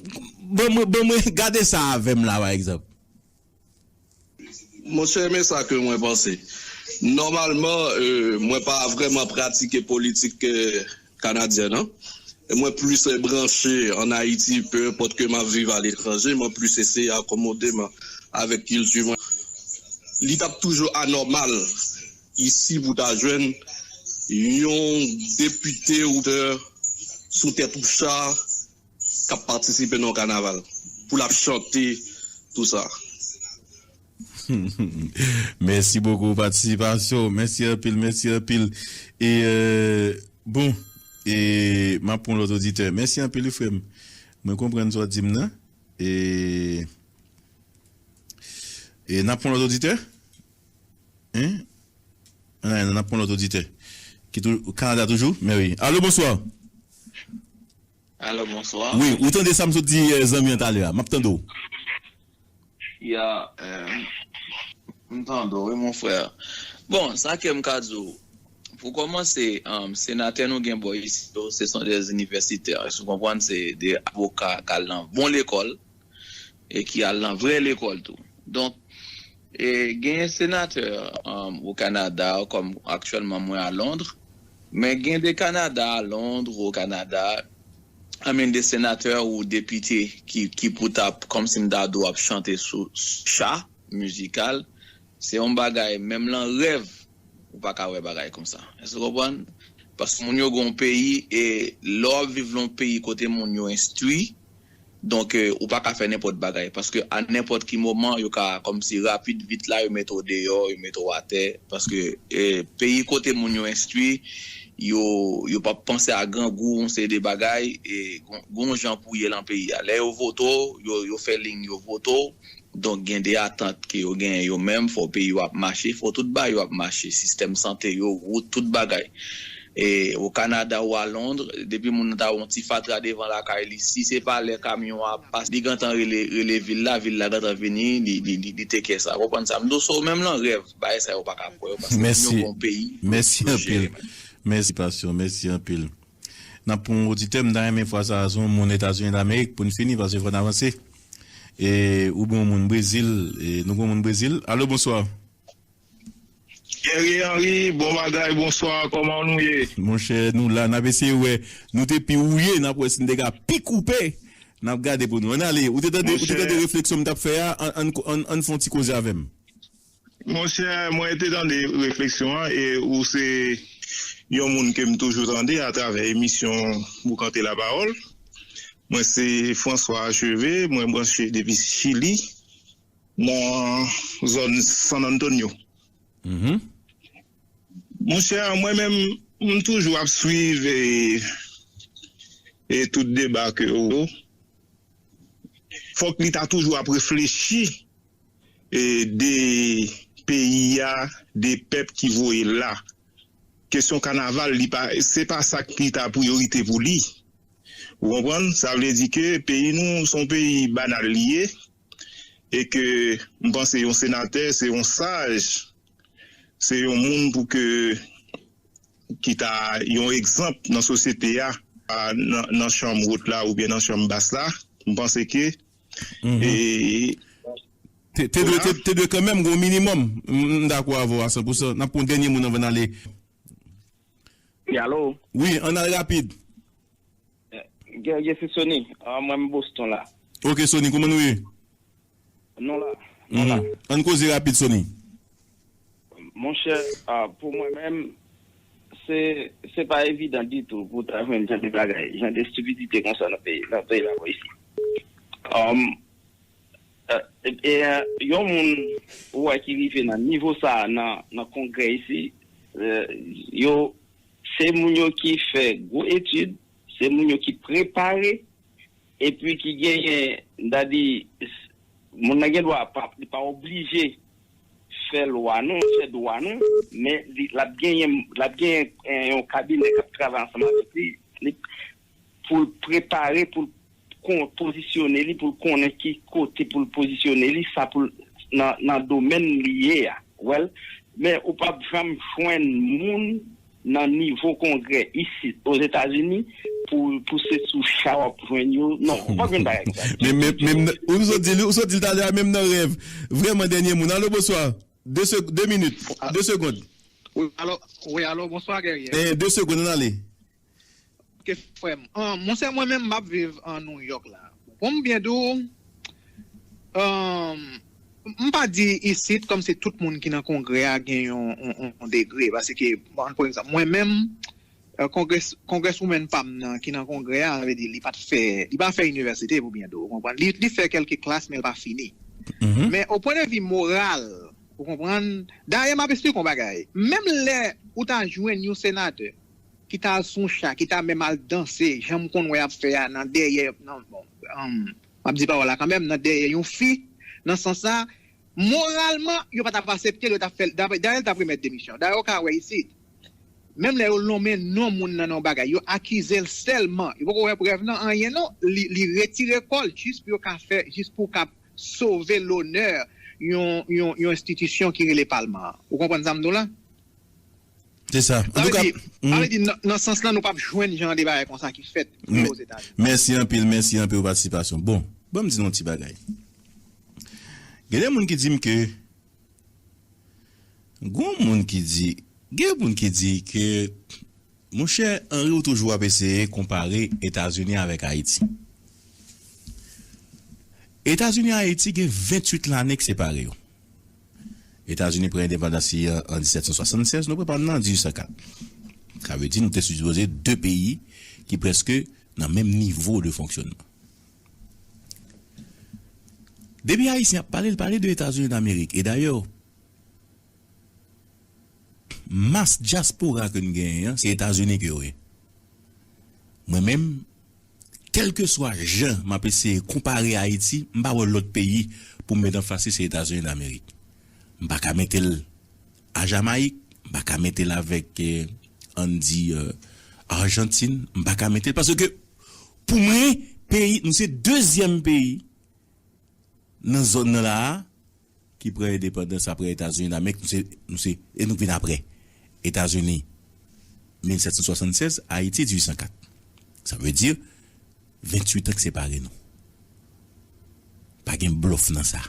ban mwen, ban mwen gade sa avè m la, pa egzanp. Monchè, men sa ke mwen panse. Nòmalman, e, mwen pa vrèman pratike politik, e, kanadyen an. E mwen plis, e, branche ann Ayiti, pe enpòt ke m ap viv aletranje, mwen plis eseye akomode m avèk kilti mwen. Li t ap toujou anòmal isi pou ta jwenn yon depite ou senatè sou tèt yon cha k ap patisipe nan yon kanaval pou l ap chante, tou sa. Mèsi bokou patisipasyon w. Mèsi anpil, mèsi anpil. E, euh, bon, e m ap pran lòt oditè. Mèsi anpil wi frè m. Mwen konprann sa w di m nan. E, e n ap pran lòt oditè? Hein? Ann, n ap pran lòt oditè. Ki tou, Kanada toujou? Men wi. Alo, bonswa. Alo, bonswa. Wi, ou tande sa m sot di, eh, zanmi an talè a? M ap tande w. Ya, eh, m tande w, wi, mon frè. Bon, sa ke m ka di w, pou kòmanse, um, senatè nou gen bò isi yo, se son des universitaires, èske w konprann? Se de avoka k al nan bon lekòl e ki al nan vrè lekòl tou. Donk, e, genyen senatè, um, o Kanada, kòm aktyèlman mwen a Londres, men gen de Kanada a Londres, o Kanada, I mean, de senatè ou depite ki, ki pou t ap, kòmsi m ta di w, ap chante sou cha mizikal, se yon bagay, menm lan rèv, ou pa ka wè bagay konsa. Èske w konprann? Paske moun yo gen yon peyi, e lè w ap viv lan yon peyi kote moun yo enstwi, Donk, eh, ou pa ka fè nenpòt bagay, paske a nenpòt ki moman, yo ka, kòmsi rapid, vit la, yo mete w deyò, yo mete w atè, paske, eh, peyi kote moun yo enstwi, yo, yo p ap panse a grangou, yon seri de bagay, e gon, gon jan pou ye lan peyi a. Lè yo vote w, yo, yo fè liy, yo vote w, donk gen de atant ke yo genyen yo menm, fò peyi yo ap mache, fò tout bagay yo ap mache, sistèm sante yo, wout, tout bagay. E, o Kanada ou a Londres, depi moun nan ta wè yon ti fatra devan lakay li, si se pa lè kamyon an ap pase, li gentan rele, rele vil la, vil la gentan vini, li, li, li, li take care sa. Ou konprann sa m di w? So, menm lan rèv, bagay sa yo pa ka pran yo, paske moun yo Mèsi. gen yon peyi pou Mèsi yo anpil. jere, man. Mèsi, Pasyon. Mèsi anpil. N ap pran yon oditè, m ta renmen fwa sa a, se yon moun Etazini Damerik pou n fini, paske fò n avanse. E, ou gen yon moun Brezil, e, nou gen yon moun Brezil. Alo, bonswa. Guerrier Henry, bon bagay, bonswa, kòman nou ye? Monchè, nou la, n ap eseye wè, nou te pi wouye, n ap wè si n te ka pi koupe, n ap gade pou nou. Ann ale, ou te tande, ou te Monchè. tande refleksyon m t ap fè a, ann, ann, ann, ann fè yon ti koze avè m. Monchè, mwen te tande refleksyon an, e ou se yon moun ke m toujou tande atravè emisyon Boukante Lapawòl. Mwen se François Acheve, mwen branche depi Chili, nan zòn San Antonio. Mhm. Monchè, mwen menm, m toujou ap swiv e, e tout deba ke ou. Fòk li ta toujou ap reflechi e de peyi a, de pèp ki voye l la. Kesyon kanaval, li pa, se pa sa ki ta priyorite pou li. Ou konprann? Sa vle di ke peyi nou, se yon peyi banal li ye, e ke m panse yon senatè, se yon saj, se yon moun pou ke, ki ta yon egzanp nan sosyete a, a, nan, nan chanm wot la oubyen nan chanm bas la. M panse ke, Mhm. e, Te, te dwe, te, te dwe kanmenm gen yon minimòm. M, m dakò avè w a san pou san. N ap pran yon dènye moun anvan n ale. Wi, alo? Wi, ann al rapid. Eh, Guerrier, se Sony. Ah, mwen, m Boston la. Ok, Sony, kòman nou ye? Nou la. Nou la. Mhm. Ann koze rapid, Sony. Monchè, ah, pou mwen menm, se, se pa evidan ditou pou w ta jwenn jan de bagay, jan de estipidite konsa nan peyi, nan peyi la, isi. Um, eh, e, e, eh, yon moun ou wè ki rive nan nivo sa a, nan, nan Kongrè isi, eh, yo, se moun yo ki fè gwo etid, se moun yo ki prepare, epi ki genyen, m ta di, s-, moun nan gen dwa pa, li pa oblije fè lwa nou, fè dwa nou, men li, l ap genyen, l ap genyen, eh, yon kabinè k ap travay ansanm avèk li, li, pou l prepare, pou l kon-, pozisyone li, pou l konnen ki kote pou l pozisyone li, sa pou l, nan, nan domèn li ye a. Well, men ou p ap janm jwenn moun nan nivo Kongrè isit, Ozetazini, pou, pou se sou cha w ap jwenn yo. Non, ou p ap jwenn bagay konsa. Men, men, men, ou sot di, ou sot di l talè a, menm nan rèv. Vrèman, dènye moun. Alo, bonswa. De seg-, de minit. Ah. De segonn. Wi, alo, wi, alo, bonswa, Guerrier. Eh, de segonn, ann ale. Ok, frè m. Ah, monchè, mwen menm, m ap viv an New York la. Pou m byen di w, um, m pa di isit kòmsi tout moun ki nan Kongrè a gen yon, yon, yon, yon degre. Paske, bon, pa egzanp, mwen menm, eh, Congress-, Congresswoman pa m nan, ki nan Kongrè a, sa vle di, li pa t fè, li pa fè inivèsite, pou byen di w, ou konprann? Li, li fè kèlke klas, men l pa fini. Mhm. Men, o pwen de vi moral, ou konprann? Dayè, m ap esplike w yon bagay. Menm lè ou ta jwenn yon senatè, ki ta al sou yon cha, ki ta menm al danse, jan m konn wè y ap fè a nan dèyè, nan, bon, um, m ap di pawòl la kanmenm, nan dèyè yon fi, nan sans sa, moralman, yo pa t ap aksepte l, yo t ap fè l, dayè, dayè l t ap remèt demisyon. Dayè, ou ka wè isit, menm lè yo lonmen non moun nan nan yon bagay, yo akize l sèlman, yo poko wè prèv nan anyen non, li, li retire kò l jis pou yo ka fè, jis pou ka sove lonè yon, yon, yon enstitisyon ki rele palman an. Ou konprann sa m di w la? Se sa. Sa vle di, sa vle di, nan, nan sans lan, nou p ap jwenn jan de bagay konsa ki fèt Ozetazini. Mèsi anpil, mèsi anpil pou patisipasyon. Bon, ban m di nou yon ti bagay. Gen de moun ki di m ke, gen moun ki di, gen moun ki di ke, monchè, Henry, ou toujou ap eseye konpare Etazini avèk Ayiti. Etazini ak Ayiti gen venntuit lane k separe yo. Etazini pran endepandans li an, an disèt san swasannsèz, nou pran pa l nan dizuit san kat. Sa vle di nou te sipoze de peyi ki prèske nan menm nivo de fonksyonman. Depi Ayisyen ap pale, l pale de Etazini Damerik. E dayè, mas dyaspora ke n genyen an, se Etazini ke yo ye. Mwen menm, kèlkeswa jan m ap eseye konpare Ayiti, m pa wè lòt peyi pou m met anfas li, se Etazini Damerik. M pa ka mete l a Jamayik, m pa ka mete l avèk, eh, ann di, eh, Ajantin, m pa ka mete l paske pou mwen, peyi, nou se dezyèm peyi nan zòn nan la a, ki pran endepandans apre Etazini Damerik, nou se, nou se, e nou vin apre Etazini, mil sèt san swasannsèz, Ayiti, dizuit san kat. Sa vle di, venntuit an k separe nou. Pa gen blòf nan sa.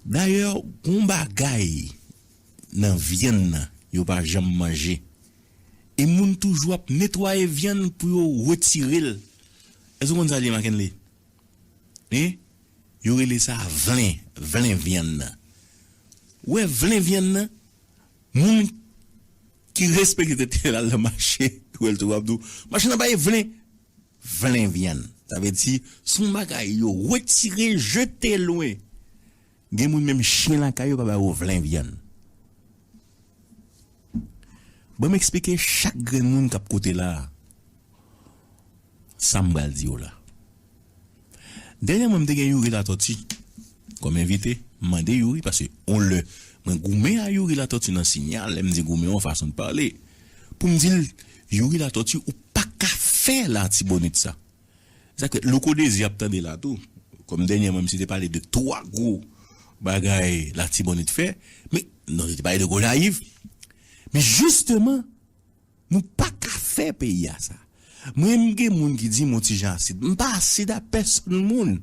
Dayè, gon bagay nan vyann nan, yo pa janm manje. E moun toujou ap netwaye vyann pou yo retire l. Èske w konn sa l ye, Mackenley? Hein? Yo rele sa vlen, vlen vyann nan. Ou wè vlen vyann nan, moun ki respekte tèt li al nan mache, ou wè l tou ap di w, machann nan bay vlen, vlen vyann. Sa vle di, se yon bagay yo retire, jete lwen. Gen moun menm chen lakay yo pa ba yo vlen vyann. Ban m eksplike chak grenn moun k ap koute la a sa m pral di yo la. Dènyèman, m te gen Youri Latortue kòm envite. M mande Youri, paske yon lè, mwen goumen a Youri Latortue nan Sinyal, lè m di goumen, yon fason de pale, pou m di l, Youri Latortue, ou pa ka fè Latibonit sa. Sa k fè Louko Désir ap tande la tou. Kòm dènyèman, misye te pale de twa gwo bagay Latibonit fè. Men, non, li te pale de Gonayiv. Men jisteman, nou pa ka fè peyi a sa. Mwen, m gen moun ki di m yon ti jan asid. M pa asid a pèsonn moun.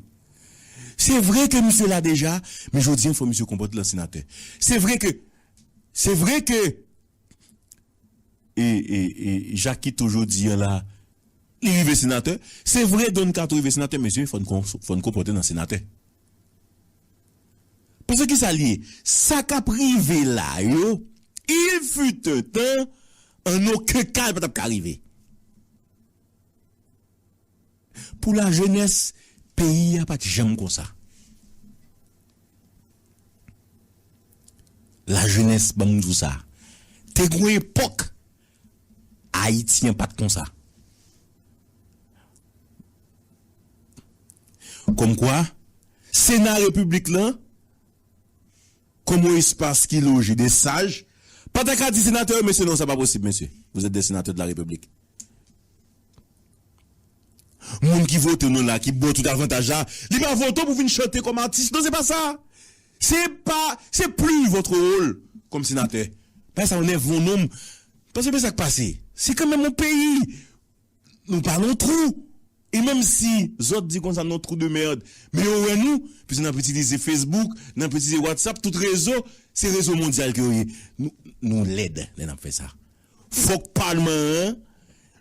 Se vre ke misye la deja, men jodi an, fò misye konpòte l an senatè. Se vre ke, se vre ke e, e, e, Jakito jodi an la, li rive senatè. Se vre, Don Kato rive senatè, mesye, fò n kon-, fò n konpòte nan senatè. Paske ki sa l ye? Sa k ap rive la yo, il fut un temps, an okenn ka, li pa t ap ka rive. Pou lajenès, peyi a pa t janm konsa. Lajenès, ban m di w sa. Te gon epòk, Ayiti an pa t konsa. Kòmkwa, Sena Repiblik lan, kòm yon espas ki loje de saj, pa ta ka di senatè yo, mesye, non, sa pa posib, mesye. Vous êtes des sénateurs de la République. Moun ki vote w nan la, ki ba w tout avantaj la, li pa vote w pou vin chante kòm atis. Non, se pa sa. Se pa, c'est plus votre rôle comme sénateur. Bagay sa yo nève yon nonm. Paske men sa k pase. Se kanmenm yon peyi. Nou pa nan yon twou. E menm si zòt di konsa nan yon twou de mèd, men yo wè nou, piske n ap itilize Facebook, n ap itilize WhatsApp, tout rezo, se rezo mondyal ke yo ye. Nou, nou lèd lè n ap fè sa. Fòk palman an,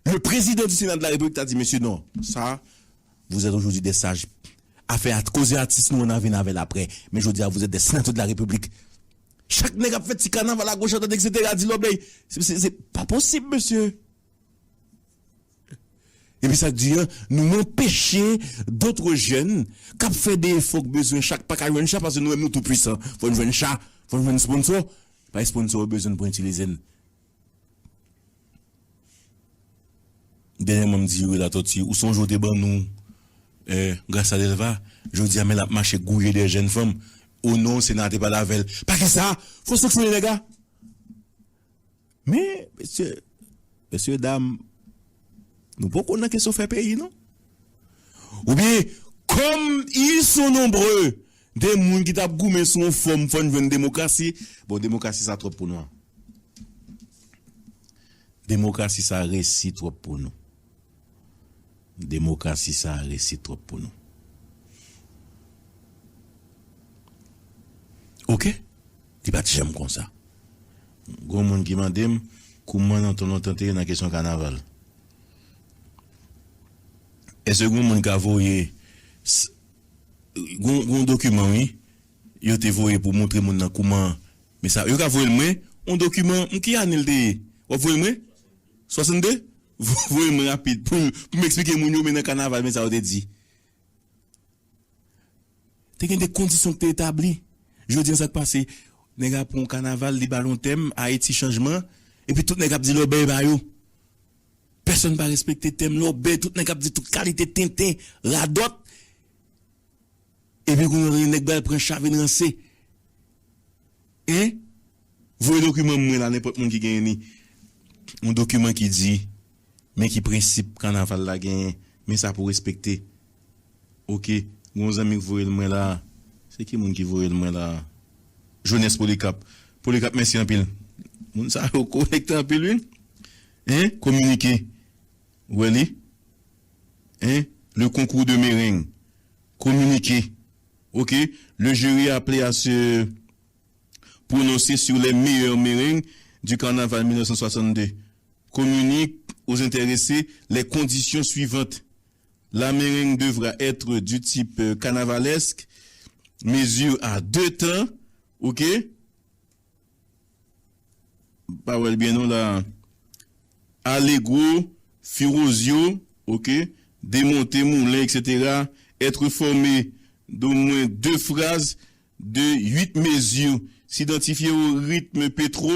le président du Sénat de la République ta di, mesye, non, sa, vous êtes aujourd'hui des sages. Afè a, koze atis nou, on a vin avè l aprè. Men jodi a, vous êtes des sénateurs de la République. Chak nèg ap fè ti kanaval agoch, adwat, et cetera, di lòblèy. Se, se, se pa posib, mesye. Epi sa k di an, nou anpeche dòt jèn k ap fè de efò k bezwen cha, k pa ka jwenn cha, paske nou menm nou tou pwisan. Fò n jwenn cha, fò n jwenn sponsò. Pa sponsò yo bezwen pou itilize n. Dènyèman, m di Youri Latortue, ou sonje w te ban nou, eh, Gracia Delva, jodi a, men l ap mache gouye dèyè jèn fanm. O non, Sena te pale avè l. Pa ki sa? Fò sanksyone nèg la. Men, mesye, mesye dam, nou poko nan kesyon fè peyi, non. Oubyen, comme ils sont nombreux, de moun ki t ap goumen sou yon fòm, fò n jwenn demokrasi. Bon, demokrasi sa twòp pou nou. Demokrasi sa resi twòp pou nou. Demokrasi sa resi twòp pou nou. Oke? Li pa t janm konsa. Gon moun ki mande m, kouman nan tan lontan te ye nan kesyon kanaval? Èske gon moun ka voye s-, gon, gon dokiman, wi, yo te voye pou montre moun nan kouman, men sa, yo ka voye l mwen, yon dokiman, m ki ane l te ye? W ap voye l mwen? Swasann de? Voye mwen rapid pou, pou m eksplike moun yo, men nan kanaval, men sa yo te di. Te gen de kondisyon ki te etabli. Jodi an, sa k pase? Nèg ap pran yon kanaval, li ba l yon tèm, Ayiti chanjman, epi tout nèg ap di lòbèy ba yo. Pèsonn pa respekte tèm lòbèy, tout nèg ap di tout kalite tenten, radòt. Epi kounye a, nèg ba l pran chavin ranse. Hein? Voye dokiman mwen la, nenpòt moun ki genyen li. Yon dokiman ki di, men ki prensip kanaval la genyen, men sa pou respekte. Oke, gen yon zanmi k voye l mwen la. Se ki moun ki voye l mwen la? Jones Polycarpe. Polycarpe, mèsi anpil. Moun sa yo konekte anpil, wi. Hein? Kominike. Ou wè li? Hein? Le concours de merengue. Communiqué. Ok. Le jury appelé à se prononcer sur les meilleures meringues du carnaval mille neuf cent soixante-deux. Communique aux intéressés les conditions suivantes. La meringue devra être du type, euh, carnavalesque, mesure à deux temps, ok? Pa wè l byen non la. Allegro, Furioso, ok, Démonté, Moulin, et cetera. Être formé d'au moins deux phrases de huit mesures. S'identifier au rythme pétro.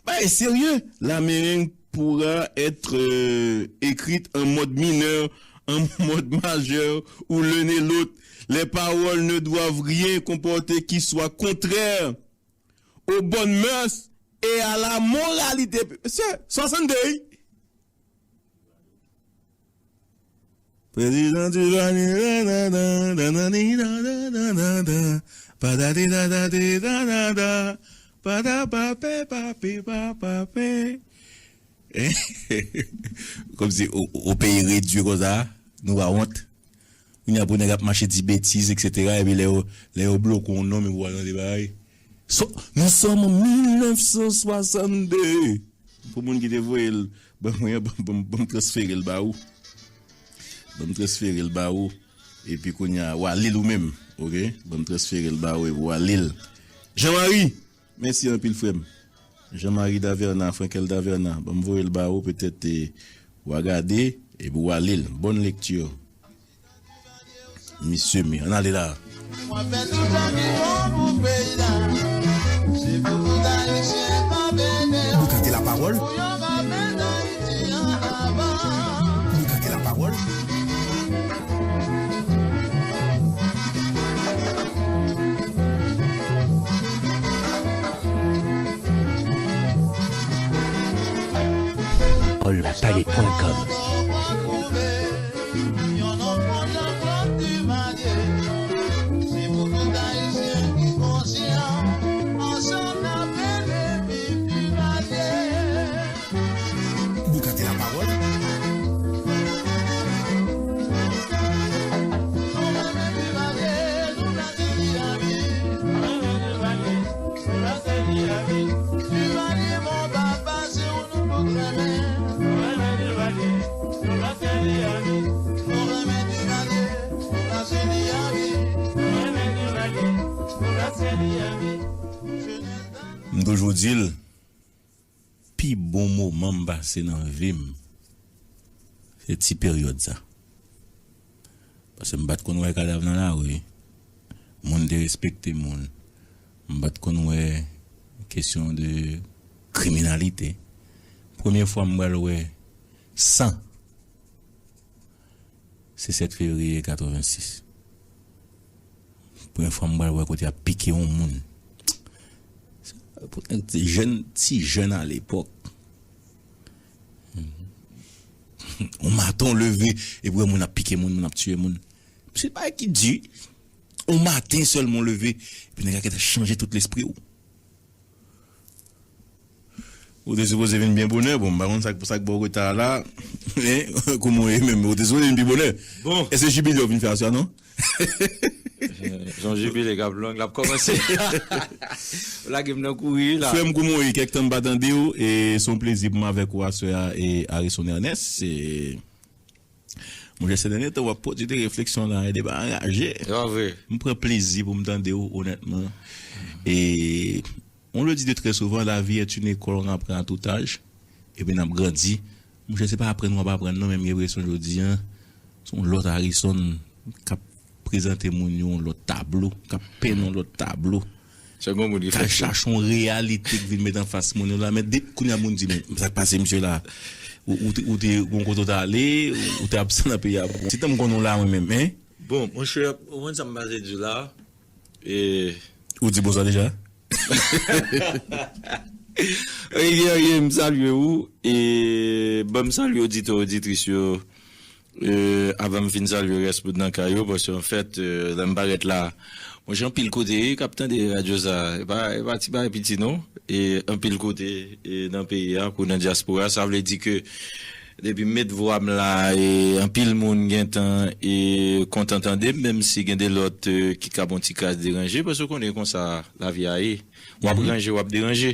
Bagay serye. La meringue pourra être, euh, écrite en mode mineur, en mode majeur ou l'un et l'autre. Les paroles ne doivent rien comporter qui soit contraire aux bonnes mœurs et à la moralité. Se swasanndez. Président Duvalier, patati, patati, patati, patapapé, papé, papapé. Kòmsi o, o peyi redui konsa, nou pa wont. Kounye a pou nèg ap mache di betiz, et cetera, epi lè yo, lè yo bloke yon non, men pou w al tande bagay. So, nous sommes en mille neuf cent soixante-deux. Pou moun ki te voye l ban mwen an, ban, ban, ban m transfere l ba ou. Ban m transfere l ba ou. Epi kounye a, w a li l ou menm. Ok? Ban m transfere l ba ou epi w a li l. Jean Marie! Mèsi anpil, frè m. Jean Marie Daverna, Frankel Daverna. Ban m voye l ba ou, petèt, eh, w a gade, epi w a li l. Bonne lecture. Misye, mi, ann ale la. Boukante lapawòl. Boukante lapawòl. Olpale pwen kòm. Boukante lapawòl. M toujou di l, pi bon moman m pase nan vi m, se ti peryòd sa. Paske m pa t konn wè kadav nan lari. Moun te respekte moun. M pa t konn wè kesyon de kriminalite. Premye fwa m pral wè san, se sèt fevriye katrevensis. Premye fwa m pral wè kote y ap pike yon moun. Pou nèg te jèn, ti jèn alepòk. Yon maten w leve, epi w wè moun ap pike moun, moun ap tiye moun. Se bagay ki di. Yon maten sèlman w leve, epi nèg la gentan chanje tout lespri w. Ou te sipoze vin byen bonè, bon, m pa konn sa k, sa k ba w reta la. Men, kouman w ye menm? Ou te sipoze vin pi bonè. Bon. Èske jibile w vin fè aswè a, non? Eh, se yon jibile k ap long, l ap kòmanse. Ou lage m nan kouri la. Frè m, kouman w ye? Kèk tan m pa tande w, e se yon plezi pou m avèk ou aswè a, e Arisson Ernest, e Monchè, se dènye tan w ap pwodui de refleksyon la, e deba anraje. Se pa vre. M pran plezi pou m tande w, onètman. E on le dit de très souvent, la vie est une école, on apprend à tout âge. Epi n ap grandi. Monchè, se pa aprann w ap aprann non, men m gen enpresyon jodi a se yon lòt Harrison k ap prezante moun yo yon lòt tablo, k ap penn yon lòt tablo, Se yon moun ki k al fè chache yon reyalite k vin met anfas moun yo la. Men depi kounye a moun di, men sa k pase misye la? Ou, ou, te- ou te yon kote w t ale, ou te absan nan peyi a. Se tan m konnen w la mwen menm, en? Bon, monchè, ou konn sa m pase di la? E Ou di bonswa deja? Ey, Guerrier, m salye ou. E ban m salye oditè, oditris yo. E, avan m fin salye rès moun nan kay yo, paske anfèt, e, lè m parèt la, mwen, jan pil kote, wi, k ap tande radyo sa, e pa, e pa ti bagay piti, non. E anpil kote, e nan peyi a, kou nan dyaspora, sa vle di ke depi m met vwa m la, e anpil moun gentan, e kontan tande m, menm si gen de lòt, e, ki ka bon ti kras deranje, paske w konnen konsa lavi a ye. W ap ranje, w ap deranje.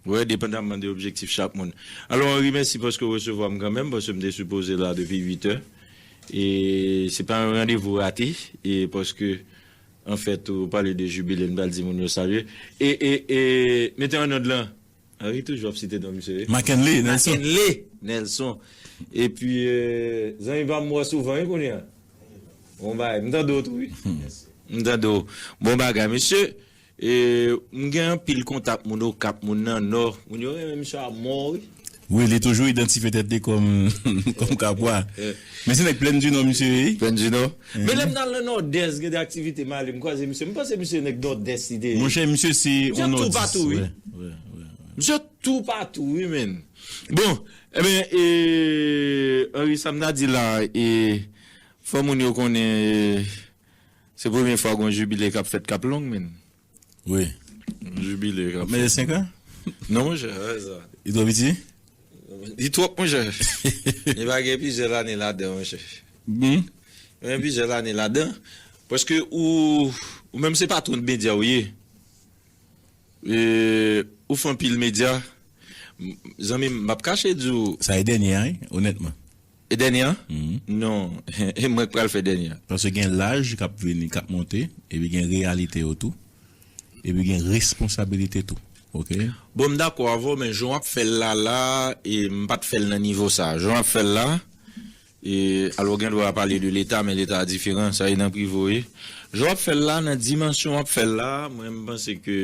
Wi, depandamman de objektif chak moun. Alò, Henri, mèsi paske w resevwa m kanmenm, paske m te sipoze la depi uit è. E se pa yon randevou rate, e paske, anfèt, ou pale de jibile, n pral di moun yo salye. E, e, e, mete an nòd lan. Henri toujou ap site non misye, wi. Mackenley Nelson. Mackenley Nelson. Epi, e, zanmi pa m wè souvan, wi, kounye a. Bon bagay, m tande w tou, wi. M tande w. Bon bagay, mesye. E, m gen anpil kontak moun Okap, moun nan Nò. Moun yo renmen misye a mò, wi. Wi, li toujou idantifye tèt li kòm kòm Kapwa. Men se nèg Plèn di Nò misye ye. Plèn di Nò. Men lè m t al nan Nòdès, gen de aktivite m ale, m kwaze misye. M panse misye nèg Nòdès li te ye. Monchè, misye se Misye yon tou nòdis. Patou, wi. Wi, wi, wi. Misye tou patou, wi, men. Bon, ebyen, e, Henri, sa m ta di la, e, fò moun yo konnen, e, se premye fwa gon jibile k ap fèt k ap long, men. Wi. Jibile k ap Men fèt. Senk an? Non, monchè, wè sa. Li twò piti? Li twòp, monchè. Li pa gen plizyè lane ladan, monchè. Hmm? Gen plizyè lane ladan. Paske ou, ou menm se patwon medya ou ye. E, ou fè anpil medya. M- Zanmi m, m ap kache di w. Sa e dènye a, wi, onètman. E dènye an? Mhm. Non. E mwen k pral fè dènye an. Paske gen laj k ap vini, k ap monte, epi gen reyalite yo tou, epi gen responsabilite tou. Oke? Bon, m dakò avè w, men jan w ap fè l la, la, e m pa t fè l nan nivo sa. Jan w ap fè l la, e, alò, gen dwa pale de Leta, men Leta a diferan, sa e nan prive w ye. Jan w ap fè l la, nan dimansyon w ap fè l la, mwen, m panse ke,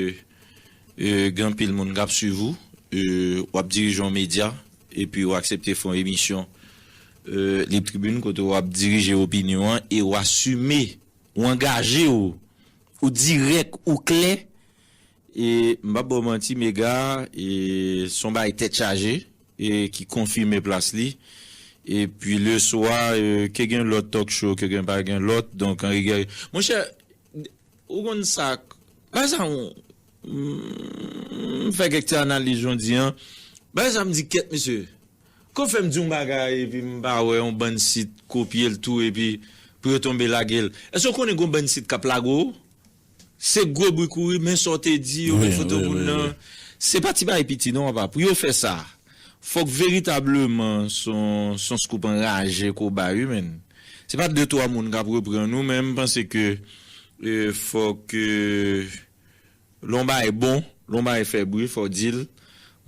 e, gen anpil moun k ap swiv ou, e, w ap dirije yon medya, epi w aksepte fè yon emisyon, e, Lib Tribin, kote w ap dirije opinyon an, e w asime, w angaje w, ou dirèk, ou klè, e m p ap ba w manti, Mega, e se yon bagay tèt chaje, e ki konfime plas li. Epi le swa, e, ke gen lòt talk show, ke gen pa gen lòt, donk, Henri Guerrier. Monchè, ou konn sa, pa sa, m, m fè kèk ti analiz jodi an. Bagay sa, m di, kèt, mesye, kòm fè m di yon bagay, epi m pa wè yon bann sit kopye l tou, epi pou yo tonbe lage l. Èske w konnen gon bann sit k ap lage w? Se gwo bri kouri, men sa w te di, yo Wi, met foto wi, moun wi, nan. wi. Se pa ti bagay piti non, papa. Pou yo fè sa, fòk veritableman se yon, se yon scoop anraje ke w bay, wi, men. Se pa de twa moun k ap reprann ou, men m panse ke, e, fòk, e, lè yon bagay bon, lè yon bagay fè bri, fò w di l.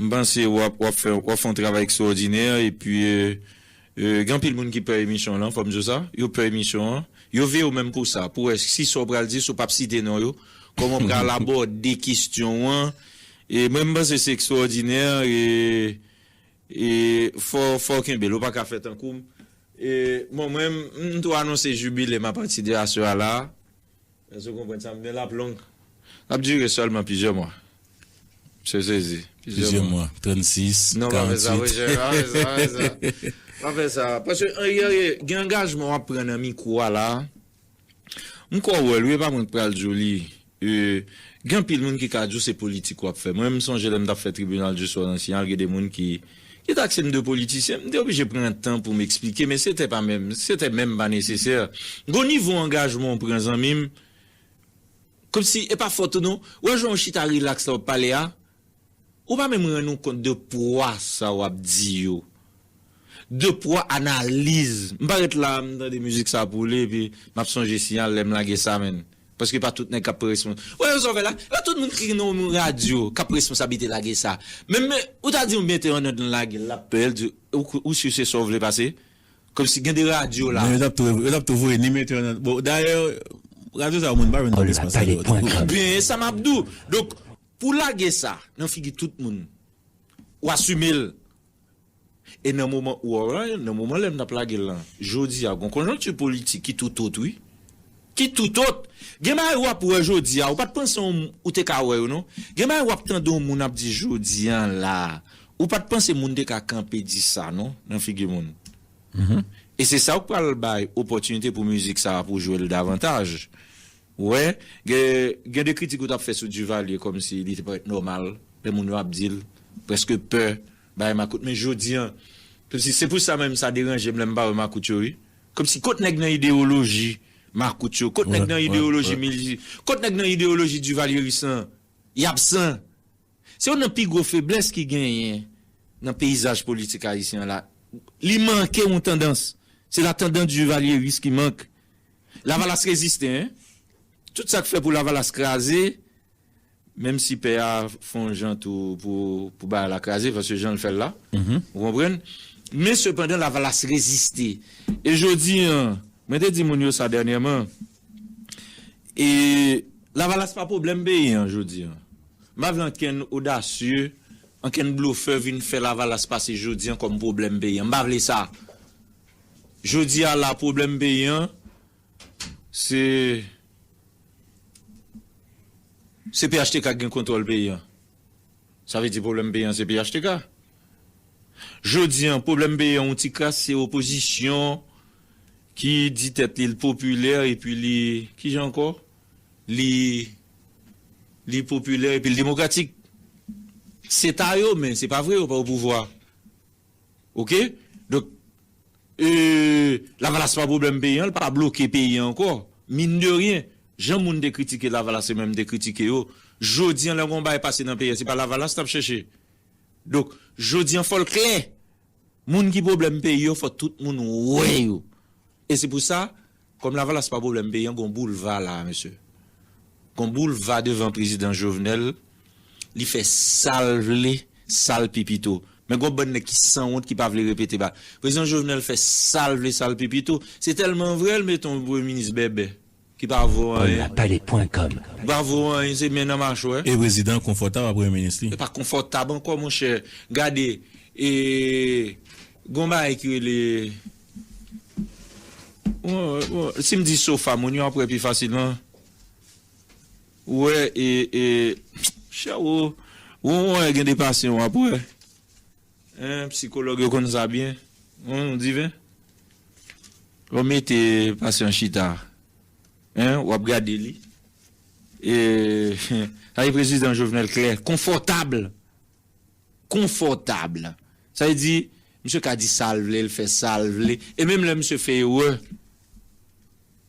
M panse w ap, w ap fè, w ap fè yon travay ekstwòdinè, epi, e, e, gen anpil moun ki pè emisyon lan, fò m di w sa. Yo pè emisyon an. Yo veye w menm pou sa, pou wè si sa w pral di, si w p ap site non yo, kòman w pral abòde kesyon an. E mwen, m panse se ekstwòdinè, e, e fò, fò w kenbe l, ou pa ka fè tankou m. E, bon, mwen, m, m tou anonse jibile m apati de aswè a la. Èske w konprann sa m di w? L ap long. L ap dire sèlman plizyè mwa. Se sezi. Plizyè mwa. Trannsis, Non, pa fè sa, karannwit. Monchè. Pa fè sa, pa fè sa. Pa fè sa. Paske, e, e, e, gen angajman w ap pran nan mikwo a la. M kwè w wè l, wi, e pa mwen k pral di w li. E, gen anpil moun ki ka di w se politik w ap fè. Mwen, m sonje lè m t ap fè tribinal di swa nan Siyal, gen de moun ki, ki takse m de politisyen. M te oblije pran tan pou m eksplike, men se te pa menm, se te menm pa nesesè. Gon nivo angajman w pran, zanmi m, kòmsi e pa fòt ou non. Ou wè jan w chita rilaks la w ap pale a, ou pa menm rann ou kont de pwa sa w ap di yo. De pwa analiz. M parèt la, m tande mizik sa ap woule, epi m ap sonje Siyal lè m lage sa, menn. Paske pa tout nèg k ap pran respons. Wè, yo sa w fè la? E pa tout moun ki nan yon radyo k ap pran responsablite lage sa. Menm, men, ou ta di yon metè an nòt lan lage l, l ap pè, l di, ou, ou si se sa w vle pase? Kòmsi gen de radyo la. Men yo t ap tou, yo t ap tou voye ni metè an nòt. Bon, dayè, radyo sa yo, moun pa jwenn nan responsab yo. Ebyen, sa m ap di w. Donk, pou lage sa nan figi tout moun, ou asime l. E nan moman ou a la, nan moman lè m t ap lage l lan, jodi a, gon konjonkti politik ki toutòt, wi. Ki toutòt. Gen bagay w ap wè jodi a, ou pa t panse yon, ou te ka wè yo, non. Gen bagay w ap tande yon moun ap di jodi a la, ou pa t panse moun te ka kanpe di sa, non, nan figi moun. E se sa w pral bay opòtinite pou mizik sa a pou jwe l davantaj. Ou wè, gen, gen de kritik ou t ap fè sou Duvalier kòmsi li te parèt nòmal, lè moun yo ap di l, prèske pè, bay makout. Men jodi a, kòmsi se pou sa menm sa deranje m lè m pa wè makout yo, wi. Kòmsi kot nèg nan ideyoloji makout yo, kot nèg nan ideyoloji mili, kot nèg nan ideyoloji divalyeris lan, y absan. Se youn nan pi gwo feblès ki genyen nan peyizaj politik ayisyen an la. Li manke yon tandans. Se la tandans divalyeris ki mank. Lavalas reziste, en. Tout sa k fè pou Lavalas kraze, menm si pè a fè yon jan tou pou, pou bagay la kraze, paske jan l fè l la, ou konprann? Men sepandan, Lavalas reziste. E jodi a, mwen te di moun yo sa dènyèman, e Lavalas pa pwoblèm peyi a jodi a. M pa vle ankenn odasye, ankenn blofè vin fè Lavalas pase jodi a kòm pwoblèm peyi a. M pa vle sa. Jodi a la, pwoblèm peyi a, se, se P H T K k gen kontwòl peyi a. Sa vle di pwoblèm peyi a se P H T K. Jodi a, pwoblèm peyi a, yon ti kras, se opozisyon ki di tèt li l popilè, epi li, kijan ankò? Li, li popilè, epi l demokratik. Se ta yo, men se pa vre, yo pa o pouvwa. Oke? Donk, e, Lavalas pa pwoblèm peyi a, l pa bloke peyi a ankò. Mine de rien, jan moun te kritike Lavalas, se menm te kritike yo. Jodi a, lè gon bagay pase nan peyi a, se pa Lavalas n ap chèche. Donk, jodi a, fò l klè. Moun ki pwoblèm peyi yo, fò tout moun wè yo. E se pou sa, kòm Lavalas pa pwoblèm peyi a, gon boulva la a, mesye. Gon boulva devan prezidan Jovenel, li fè sa l vle, sa l pi pito. Men gon bann nèg ki sanwont ki pa vle repete ba. Prezidan Jovenel fè sa l vle, sa l pi pito. Se tèlman vre, l mete yon premye minis bèbè ki pa vo anyen. Ki pa vo anyen, se men nan machwè. E prezidan konfòtab ak premye minis li. E pa konfòtab ankò, monchè. Gade, e, gon bagay ki rele, bon, bon, si m di sofa, moun yo ap wè pi fasilman. Ou wè, e, e, chè, ou, ou, ou wè gen de pasyan w ap wè. Hein, sikològ yo konn sa byen. Hein, diven. Ou mete pasyan chita. Hein, w ap gade li. E, sa e prezidan Jovenel klè, konfòtab. Konfòtab. Sa vle di, misye ka di sa l vle, l fè sa l vle. E menm lè misye fè erè,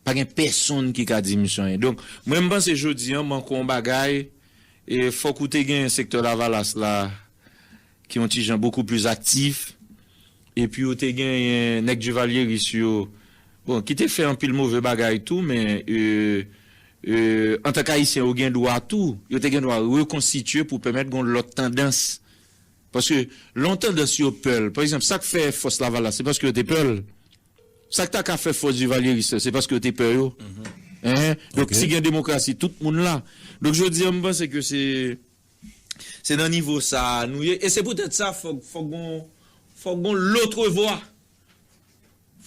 pa gen pèsonn ki ka di misye anyen. Donk, mwen, m panse jodi a, manke yon bagay, e fòk ou te gen sektè Lavalas la, ki yon ti jan beaucoup plus actif, epi ou te gen nèg divalyeris yo, bon, ki te fè anpil move bagay tou, men, e, e, antank Ayisyen, yo gen dwa tou, yo te gen dwa rekonstitye pou pèmèt gon lòt tandans. Paske lè yon tandans yo pè l, pa egzanp, sa k fè fòs Lavalas, se paske yo te pè l. Sa k ta ka fè fòs divalyeris la, se paske yo te pè yo. Hein? Donk, si gen demokrasi, tout moun la. Donk, jodi a, m panse ke se, se nan nivo sa a nou ye. E se poutèt sa, fòk, fòk gon, fòk gon lòt vwa.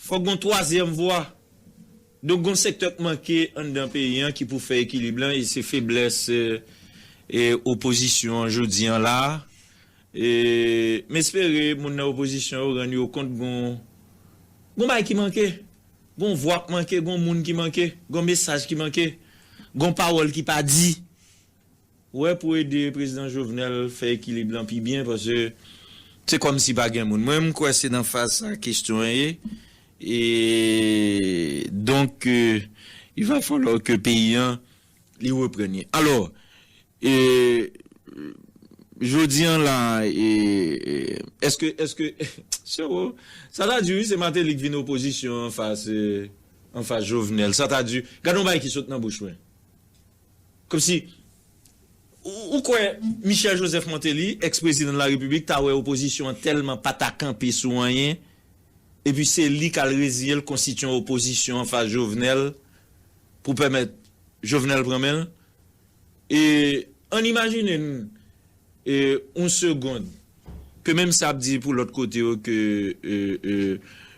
Fòk gon twazyèm vwa. Donk, gon sektè k manke anndan peyi a ki pou fè ekilib lan, e se feblès, e, e opozisyon an jodi a la. E m espere moun nan opozisyon yo rann yo kont gon, gon bagay ki manke, gon vwa k manke, gon moun ki manke, gon mesaj ki manke, gon pawòl ki pa di. Ou wè, pou ede prezidan Jovenel fè ekilib lan pi byen, paske se kòmsi pa gen moun. Mwen, m kwè se nan faz sa kesyon an ye. E donk, euh, il va falloir que peyi an, li reprann li. Alò, e, jodi a la, e, e, èske, èske, sa ta di, wi, se Martelly k vin opozisyon anfas, e, anfas Jovenel. Sa ta di, gade yon bagay ki sot nan bouch mwen. Kòmsi, ou, ou kwè Michel Joseph Martelly, ex-prezidan de la Repiblik, ta wè opozisyon an tèlman pa ta kanpe sou anyen, epi se li k al reziye l konstitye yon opozisyon anfas Jovenel pou pèmèt Jovenel pran men l? E ann imajine n, e, yon segond, ke menm sa ap di pou lòt kote yo, ke, e, e,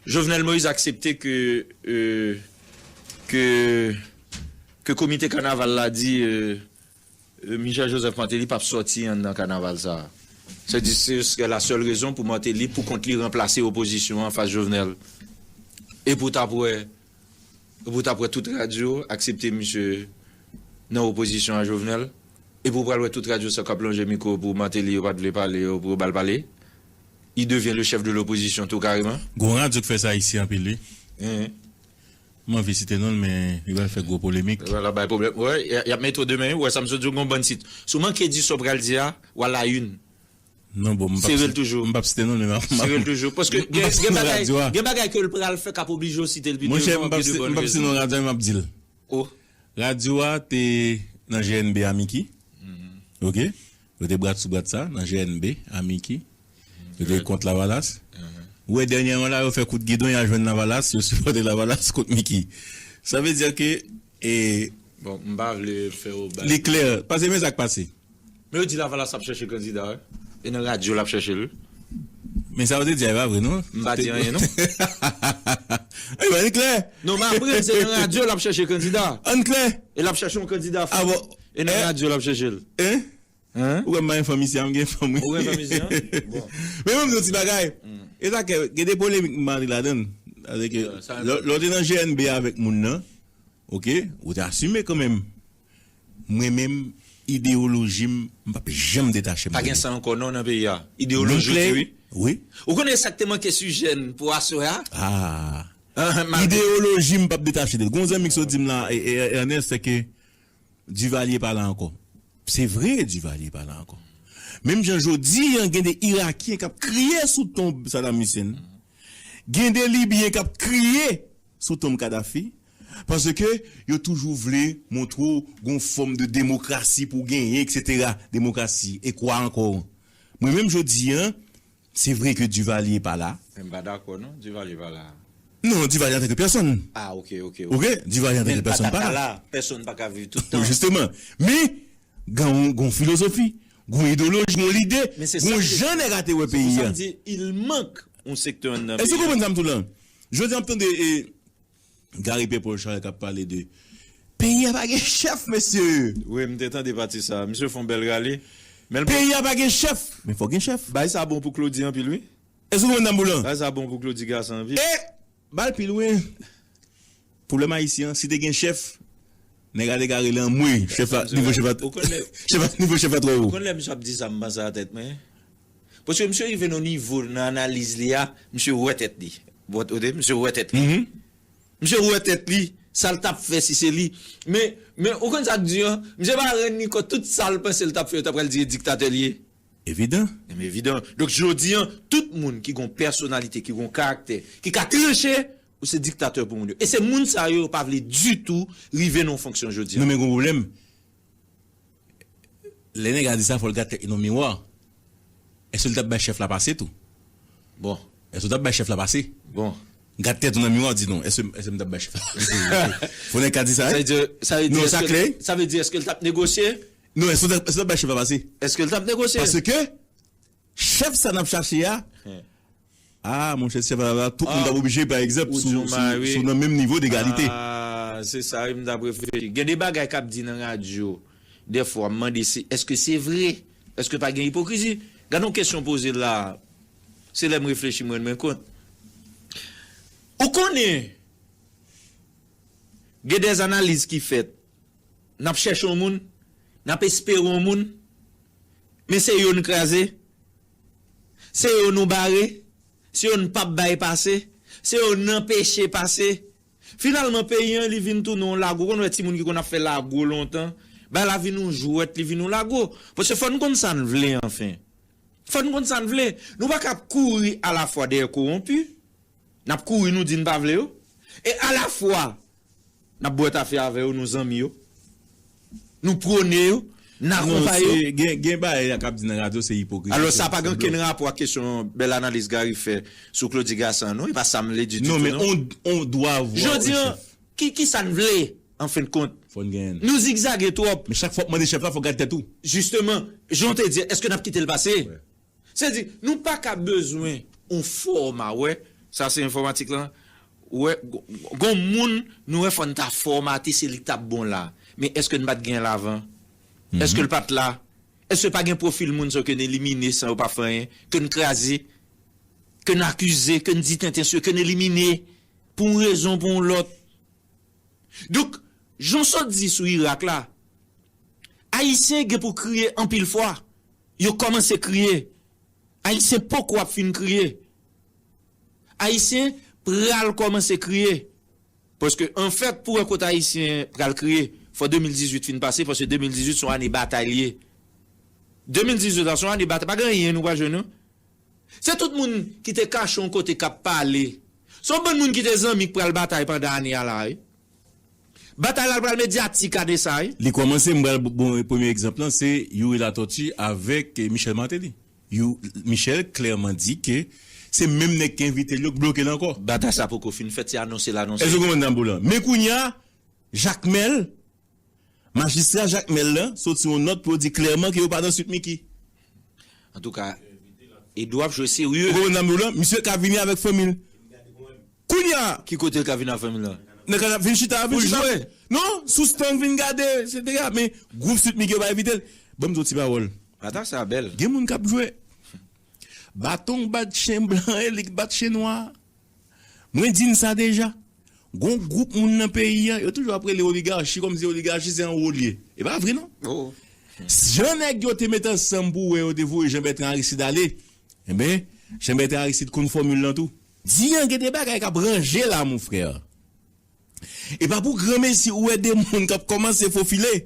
Jovenel Moïse aksepte ke, e, ke, ke komite kanaval la di, e, e, Michel Joseph Martelly p ap sòti anndan kanaval sa a. Se di, se, se la sèl rezon pou Martelly, pou kont li, ranplase opozisyon an fas Jovenel. Epi w t ap wè, epi w t ap wè tout radyo aksepte misye nan opozisyon a Jovenel. Epi w pral wè tout radyo sa k ap lonje mikwo pou Martelly, yo pa t vle pale, yo, pou yo ba l pale. Il devient le chef de l'opposition tou kareman. Gon radyo k fè sa isi anpil, wi. Hein. M anvi site non l, men li pral fè gwo polemik. Vwala, bay pwoblèm. Wè, y a, y ap mete w demen, wi, wè sa m sot di w gon bann sit. Si w manke di sa w pral di a, w a la une. Non, bon, m p ap Sere l toujou. M p ap site non l, men m ap, m ap, Sere l toujou. Paske m p gen, ap site gen non bagay, radyo a. Gen bagay ke l pral fè k ap oblije w site l pito. Monchè, m p ap site, m p ap site non radyo a, men m ap di l. Oh. Radyo a te nan G N B a Mickey. Mhm. Ok? Yo te brat sou brat sa, nan G N B a Mickey. Yo te kont Lavalas. Mhm. Ou wè, dènyèman la, yo fè kout gidon, y al jwenn Lavalas, yo sipòte Lavalas kont Mickey. Sa vle di ke, e, Bon, m pa vle fè w bay. Li klè. Paske men sa k pase. Men yo di Lavalas ap chèche kandida, wi. E nan radyo l ap chèche l, wi. Men sa yo te di a, e pa vre, non? M pa di anyen, non. E ben, li klè. Non, m aprann se nan radyo l ap chèche kandida. Ann klè. E l ap chèche yon kandida fou. Ah bon? E nan radyo l ap chèche l. Hein? Hein? Ou wè m pa gen fanm isi a, m gen fanm, wi. Ou gen fanm isi a? Bon. Men mwen m di yon ti bagay. Hmm. E sa ke, gen de polemik m pa antre ladan l. Paske Yeah, sa lè, lè w te nan G N B avèk moun nan, ok, ou te asime kanmenm. Mwen menm, ideyoloji m, m p ap janm detache m de li. Pa gen sa ankò non nan peyi a. Ideyoloji w te, wi. Wi. Ou konnen sa k te manke sijè n pou aswè a? Ah. Ah, malgre Ideyoloji m p ap detache de li. Gon zanmi k sot di m la, e, e, Ernest, se ke Duvalier pa la ankò. Se vre, Duvalier pa la ankò. Menm jan jodi an, gen de Irakyen k ap kriye sou tonb Saddam Hussein. Gen de Libyen k ap kriye sou tonb Kadhafi. Paske yo toujou vle montre w gon fòm de demokrasi pou w genyen, et cetera. Demokrasi, e kwa ankò? Mwen menm jodi an, Se vre ke Duvalier pa la. Men m pa dakò non, Duvalier pa la. Non, Duvalier antanke pèsonn. Ah, ok, ok, ok. Ok, Duvalier antanke pèsonn pa la. Men l pa ta ka la, pèsonn pa ka viv tout tan. Jisteman. Men, gen yon, gen yon filozofi, gen yon ideyoloji, gen yon lide, gen yon jan nèg a te wè peyi a. Se pou sa m di, il manque yon sektè anndan peyi a. Èske w konprann sa m di w la? Jodi a m ap tande, e, Gary Pierre Paul Charles k ap pale de peyi a pa gen chèf, mesye. Wi, m te tande pati sa. Misye fè yon bèl rale. Men l Peyi a pa gen chèf, men fò gen chèf. Bagay sa bon pou Claudy anpil, wi. Èske w konprann sa m di w la? Bagay sa bon pou Claudy Gassant anpil. E, ba l pi lwen. Pwoblèm ayisyen an, si te gen chèf, nèg a te ka rele anmwe. Chèf la, nivo chèf la, chèf la, nivo chèf la twò wo. Ou konn lè misye ap di sa, m panse a tèt mwen. Paske misye rive nan nivo nan analiz li a, misye wè tèt li. Bon, ou te, misye wè tèt li. Mhm. Misye wè tèt li, sa l t ap fè si se li. Men, men, ou konn sa k di an? Misye pa rann li kont tout sa l panse l t ap fè, yo ta pral di e diktatè l ye. Evidan. Men evidan. Donk, jodi an, tout moun ki gon pèsonalite, ki gon karaktè, ki ka tranche, ou se diktatè pou moun yo. E se moun sa yo, yo pa vle ditou rive nan yon fonksyon jodi an. Non, men gon pwoblèm. Lè nèg la di sa, fò l gad tèt li nan miwa. Èske l t ap bay chèf la pase tou? Bon. Èske l t ap bay chèf la pase? Bon. Gad tèt ou nan miwa, di non. Èske, èske m t ap bay chèf la pase? Fò nèg ka di sa, wi. Sa vle di, sa vle di, Non, sa èske, klè. Sa vle di, èske l t ap negosye? Non, èske l t ap, èske l t ap bay chèf la pase? Èske l t ap negosye? Paske chèf sa n ap chache a, Hen. Ah, monchè, si se pa la, tout moun t ap oblije, pa egzanp, sou, sou, sou nan menm nivo degalite. Ah, se sa, wi, m t ap reflechi. Gen de bagay k ap di nan radyo, dèfwa, m mande se, èske se vre? Èske pa gen ipokrizi? Gade yon kesyon poze la, se lè m reflechi, m rann mwen kont. Ou konnen, gen de analiz ki fèt, N ap chèche yon moun, n ap espere yon moun, men se yo n kraze, se yo nou bare, se yo n p ap bay pase, se yo n anpeche pase. Finalman, peyi an, li vin tounen yon lago. Ou konn wè timoun ki konn ap fè lago lontan, bagay la vin yon jwèt, li vin yon lago. Paske fò n konn sa n vle, anfen. Fò n konn sa n vle. Nou pa ka ap kouri alafwa dèyè kowonpi, n ap kouri, nou di n pa vle yo, e alafwa, n ap bwè tafe avè yo, nou zanmi yo. Nou pwone yo, n akonpaye yo. Gen, gen bagay k ap di nan radyo, se ipokriti. Alò, sa pa gen okenn rapò ak kesyon bèl analiz Gary fè sou Claudy Gassant, non? E pa sa m vle di ditou, non. Non, men on, on dwa vwa. Jodi an, ki, ki sa n vle, an fen de kont? Fò n genyen. Nou zigzage twòp. Men chak fwa w ap mande chèf la, fò w gade tèt ou. Jisteman, jan w te di, èske n ap kite l pase? Se di, nou pa ka bezwen on fòma, wè, sa se enfòmatik lan, wè, gon moun nou wè fò n ta fòmate, se li k t ap bon la. Men èske n pa t gen l avan? Èske l pa t la? Èske pa gen pwofil moun sa yo ke n elimine san yo pa fè anyen? Ke n kraze? Ke n akize? Ke n di tenten sou yo? Ke n elimine pou yon rezon, pou yon lòt? Donk, jan w sot di sou Irak la, Ayisyen gen pou kriye anpil fwa. Yo kòmanse kriye. Ayisyen poko ap fin kriye. Ayisyen pral kòmanse kriye. Paske, anfèt, pou wè kote Ayisyen pral kriye, fò de mil dizuit fin pase, paske de mil dizuit se yon ane batay li ye. De mil dizuit la, se yon ane batay. Pa gen anyen nou pral jwenn, non. Se tout moun ki te kache yon kote k ap pale. Se yon bann moun ki te zanmi k pral batay pandan ane a la, wi. Batay la pral medyatik ane sa, wi. Li kòmanse, m pral bon, premye egzanp lan, se Youri Latortue avèk eh, Michel Martelly. You, Michel klèman di ke se menm nèg ki envite l yo k bloke l ankò. Batay sa poko fin fèt, se anonse l anonse. Èske w konprann nan boul lan? Men kounye a, Jakmèl, majistra Jakmèl lan soti yon nòt pou yo di klèman ke yo pa nan Sweet Micky. Antouka, Edou ap jwe serye. Ou konprann nan boul lan? Misye ka vini avèk fanmi l. Kounye a, Ki kote l ka vin avè fanmi l lan? Nan kanal, vin chita, vin chita. Pou l jwe? Non, sou stand vin gade, etsetera. Men gwoup Sweet Micky yo pa envite l. Ban m di w ti pawòl. Batay sa bèl. Gen moun k ap jwe. Baton bat chen blan e li k bat chen nwa. Mwen di n sa deja. Gon gwoup moun nan peyi a, yo toujou ap rele oligachi kòmsi oligachi se anwo l ye. E pa vre non. Jan nèg yo te met ansanm pou wè yo te voye Jean Bertrand Aristide ale, enben, Jean Bertrand Aristide konn fòmil lan tou. Di an gen de bagay k ap ranje la, mon frè. E pa pou granmesi ou wè de moun k ap kòmanse fofile.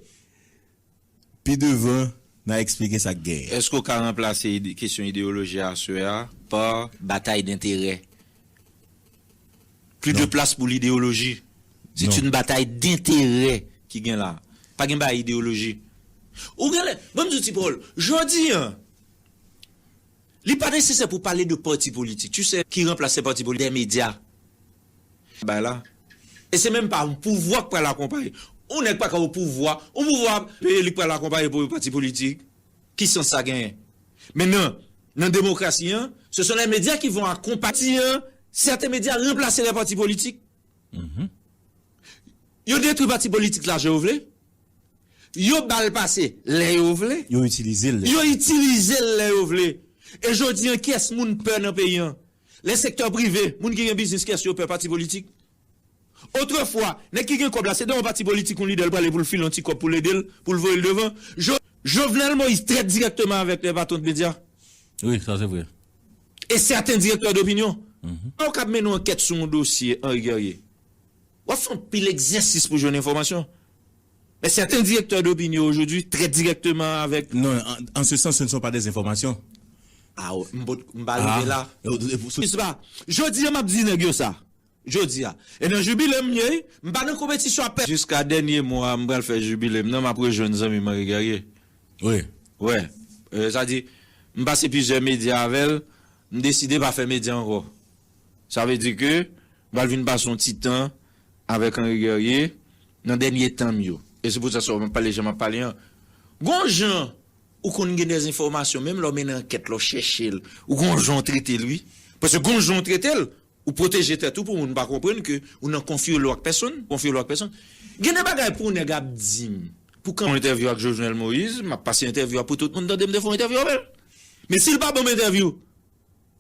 Pi devan, n a eksplike sa k genyen. Èske w ka ranplase ide, kesyon ideyoloji aswè a pa batay denterè? Plus de place pour l'idéologie. C'est une bataille d'intérêt ki gen la. Pa gen bagay ideyoloji. Ou gen lè, ban m di w ti pawòl. Jodi an, li pa nesesè pou pale de pati politik. Tu sais, ki ranplase pati politik, des médias. Bay la. E se menm pa yon pouvwa k pral akonpaye. Yon nèg pa ka o pouvwa, yon pouvwa peye li k pral akonpaye pou yon pati politik. Ki sans sa genyen? Men nan, nan demokrasi an, ce sont les médias qui vont accompagner. Sèten medya ranplase lè pati politik. Yo detwi pati politik la jan yo vle. Yo ba l pase lè yo vle. Yo itilize l lè. Yo itilize l lè yo vle. E jodi an, kiyès moun pè nan peyi an? Lè sektè prive, moun ki gen biznis, kiyès yo pè? Pati politik. Otrefwa, nèg ki gen kòb la, se dan yon pati politik yon lidè l prale pou l file yon ti kòb pou l ede l, pou l voye l devan. Jo, Jovenel Moïse trèt dirèkteman avèk lè patwon de medya. Wi, sa se vre. E sèten direktè dopinyon. Lè w k ap mennen yon ankèt sou yon dosye Henri Guerrier, w ap fè yon pil egzèsis pou jwenn enfòmasyon. Men sèten direktè dopinyon ojodwi trèt dirèkteman avèk. Non, an, an se sans, ce ne sont pas des informations. Ah, m pa rive la. Jodi a, m ap di nèg yo sa. Jodi a. E nan jibile m ye, m pa nan konpetisyon ak pèsonn. Jiska dènye mwa a, m pral fè jibile m nan, m ap rejwenn zanmi m Henri Guerrier. Wi. Wè. Sa di, m pase plizyè medya avè l, m deside pa fè medya ankò. Sa vle di ke m pral vin pase yon ti tan avèk Henri Guerrier nan dènye tan m yo. E se pou sa sa m ap pale jan m ap pale an. Gon jan ou konn gen dèz enfòmasyon, menm lè w mennen ankèt la, w chèche l, ou gon jan w trete l, wi. Paske gon jan w trete l, ou pwoteje tèt ou pou moun pa konprann ke ou nan konfyolo ak pèsonn, konfyolo ak pèsonn. Gen de bagay pou yon nèg ap di m, pou kan yon entèvyou ak Jovenel Moïse, m ap pase entèvyou a pou tout moun tande m te fè yon entèvyou avè l. Men si l pa ban m entèvyou,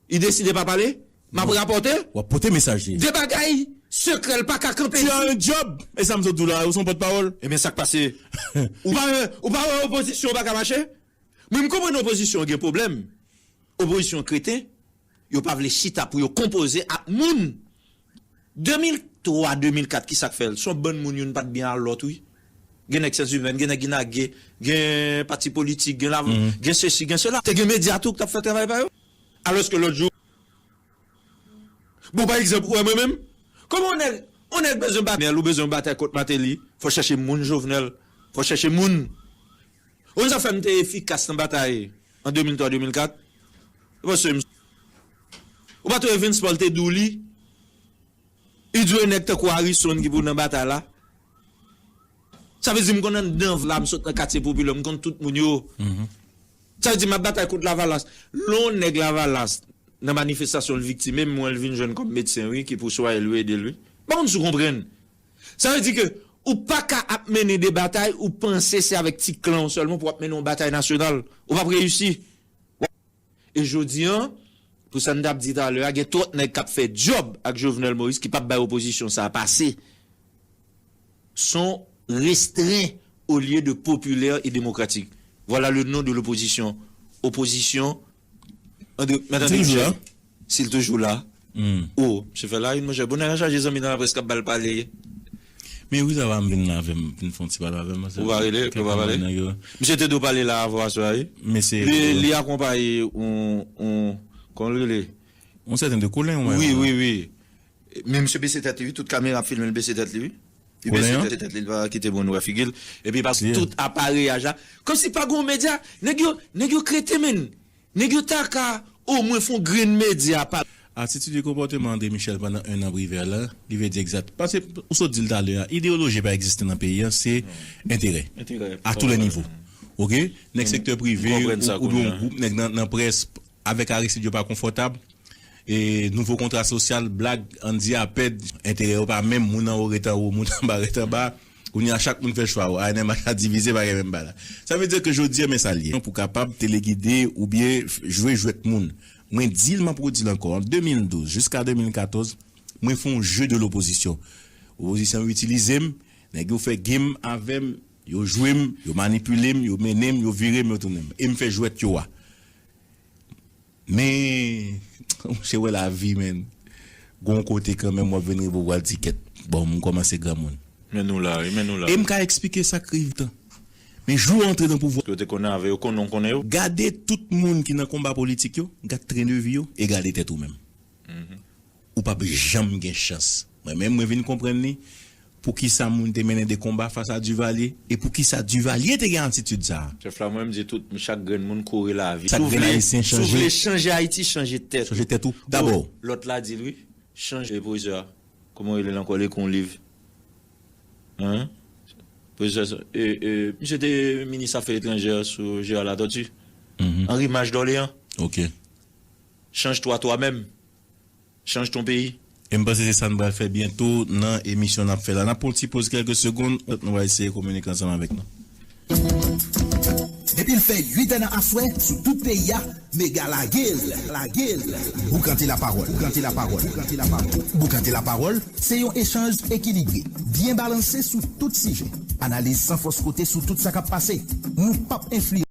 li deside pa pale, m ap rapòte. W ap pote mesaj li. De bagay sekrè l pa ka kanpe. Tu as un job. E sa m sot di w la, ou se yon pòtpawòl. Ebyen sa k pase? Ou pa wè, ou pa wè opozisyon pa ka mache? Mwen m konprann opozisyon gen pwoblèm. Opozisyon kreten, yo pa vle chita pou yo konpoze ak moun. De mil twa, de mil kat, ki sa k fè l? Se yon bann moun youn pa t byen a lòt, wi. Gen nèg syans imèn, gen nèg inagye, gen pati politik, gen la, gen sesi, gen sela. Te gen medya tou k t ap fè travay pa yo. Alòske lòt jou, bon, pa egzanp, ou wè mwen menm, kòman yon nèg, yon nèg bezwen batay, ou bezwen batay kont Martelly, fò chèche moun Jovenel, Fò chèche moun. Ou konn sa fè m te efikas nan batay an de mil twa de mil kat? Paske m, ou pa twouve Evens Paul te di w li, li di w e nèg tankou Harrison ki pou nan batay la. Sa vle di m konn anndan la, m sot nan katye popilè, m konn tout moun yo. Sa vle di m ap batay kont Lavalas. Lè yon nèg Lavalas nan manifestasyon l viktime, m wè l vin jwenn kòm medsen, wi, ki pou swaye l, wi, ede l, wi. M pa konn si w konprann. Sa vle di ke ou pa ka ap mennen de batay, ou panse se avèk ti klan w sèlman pou w ap mennen yon batay nasyonal. Ou p ap reyisi. E jodi a, pou sa n t ap di talè a, gen twòp nèg k ap fè djòb ak Jovenel Moïse ki p ap bay opozisyon sa a pase. Sont restreints au lieu de populaire et démocratique. Voilà le nom de l'opposition. Opposition. André, Mèt André Michel. Si l toujou la. Oh, misye fè la youn, monchè. Bonè a chaje zanmi nan laprès k ap ba l pale. Men wi, sa va, m vin la avè m, vin fè yon ti pale avè m. Ou pa rele, ou pa pale. Misye te dwe pale la avan aswè a, wi. Li, li akonpaye yon, yon, kòman l rele? Yon sèten de Kolen, wi, wi, wi. Men misye bese tèt li, wi. Tout kamera ap filme l bese tèt li, wi. Li bese tèt li, li pa kite moun wè figi l. Epi paske tout apareyaj la. Kòmsi pa gen yon medya. Nèg yo, nèg yo krete, menn. Nèg yo ta ka omwen fè yon grenn medya pa. Atitid e konpòteman André Michel pandan en an prive a la, li vle di egzat. Paske ou sot di l talè a, ideyoloji pa egziste nan peyi a, se enterè. Enterè. A tou lè nivo. Oke? Nèg sektè prive, oubyen yon gwoup nèg nan, nan près, avèk Aristide yo pa konfòtab. E nouvo kontra sosyal, blag, Andy a pèd, enterè yo pa menm, moun anwo ret anwo, moun anba ret anba. Kounye a chak moun fè chwa yo. A N M H la divize, pa gen menm bagay la. Sa vle di ke jodi a, men sa l ye. Pou kapab telegide oubyen f-, jwe jwèt moun. Mwen di l, m ap redi l ankò. An de mil douz jiska de mil katòz, mwen fè yon je de lopozisyon. Opozisyon an itilize m, nèg yo fè game avè m, yo jwe m, yo manipile m, yo mennen m, yo vire m, yo tounen m. E m fè jwèt yo a. Men, monchè, wè lavi, menn. Gon kote kanmenm w ap vin rive w pral di kèt. Bon, m kòmanse granmoun. Men nou la, wi, men nou la. E m ka eksplike sa k rive tan. Men jou w antre nan pouvwa. Yo te konnen avè yo, konnen w konnen yo. Gade tout moun ki nan konba politik yo, gad tren de vi yo, e gade tèt ou menm. Ou p ap janm gen chans. Mwen menm, mwen vin konprann li. Poukisa moun te mennen de konba fas a Duvalier e poukisa Duvalier te gen atitid sa a? Chèf la, mwen, m di tout, chak grenn moun kore lavi. Chak grenn Ayisyen chanje. Si w vle chanje Ayiti, chanje tèt ou. Chanje tèt ou dabò. Lòt la di l, wi, chanje pwofesè a. Kòman w rele l ankò? Li ekri yon liv. Hein? Pwofesè, e, e, misye te minis afè etranjè sou Gérard Latortue. Henri Maj Dorléans. Ok. Change-toi toi-même. Change ton pays. E m panse se sa n pral fè byento nan emisyon n ap fè la. N ap pran yon ti poz kèlke segonn, nou va eseye kominike ansanm avèk nou. Depi l fè uit è nan aswè, sou tout peyi a, Mega lage l, lage l. Boukante lapawòl, boukante lapawòl, boukante lapawòl. Boukante lapawòl, se yon echanj ekilibre, byen balanse sou tout sijè. Analiz san fòs kote sou tout sa k ap pase. Nou p ap enfliyanse.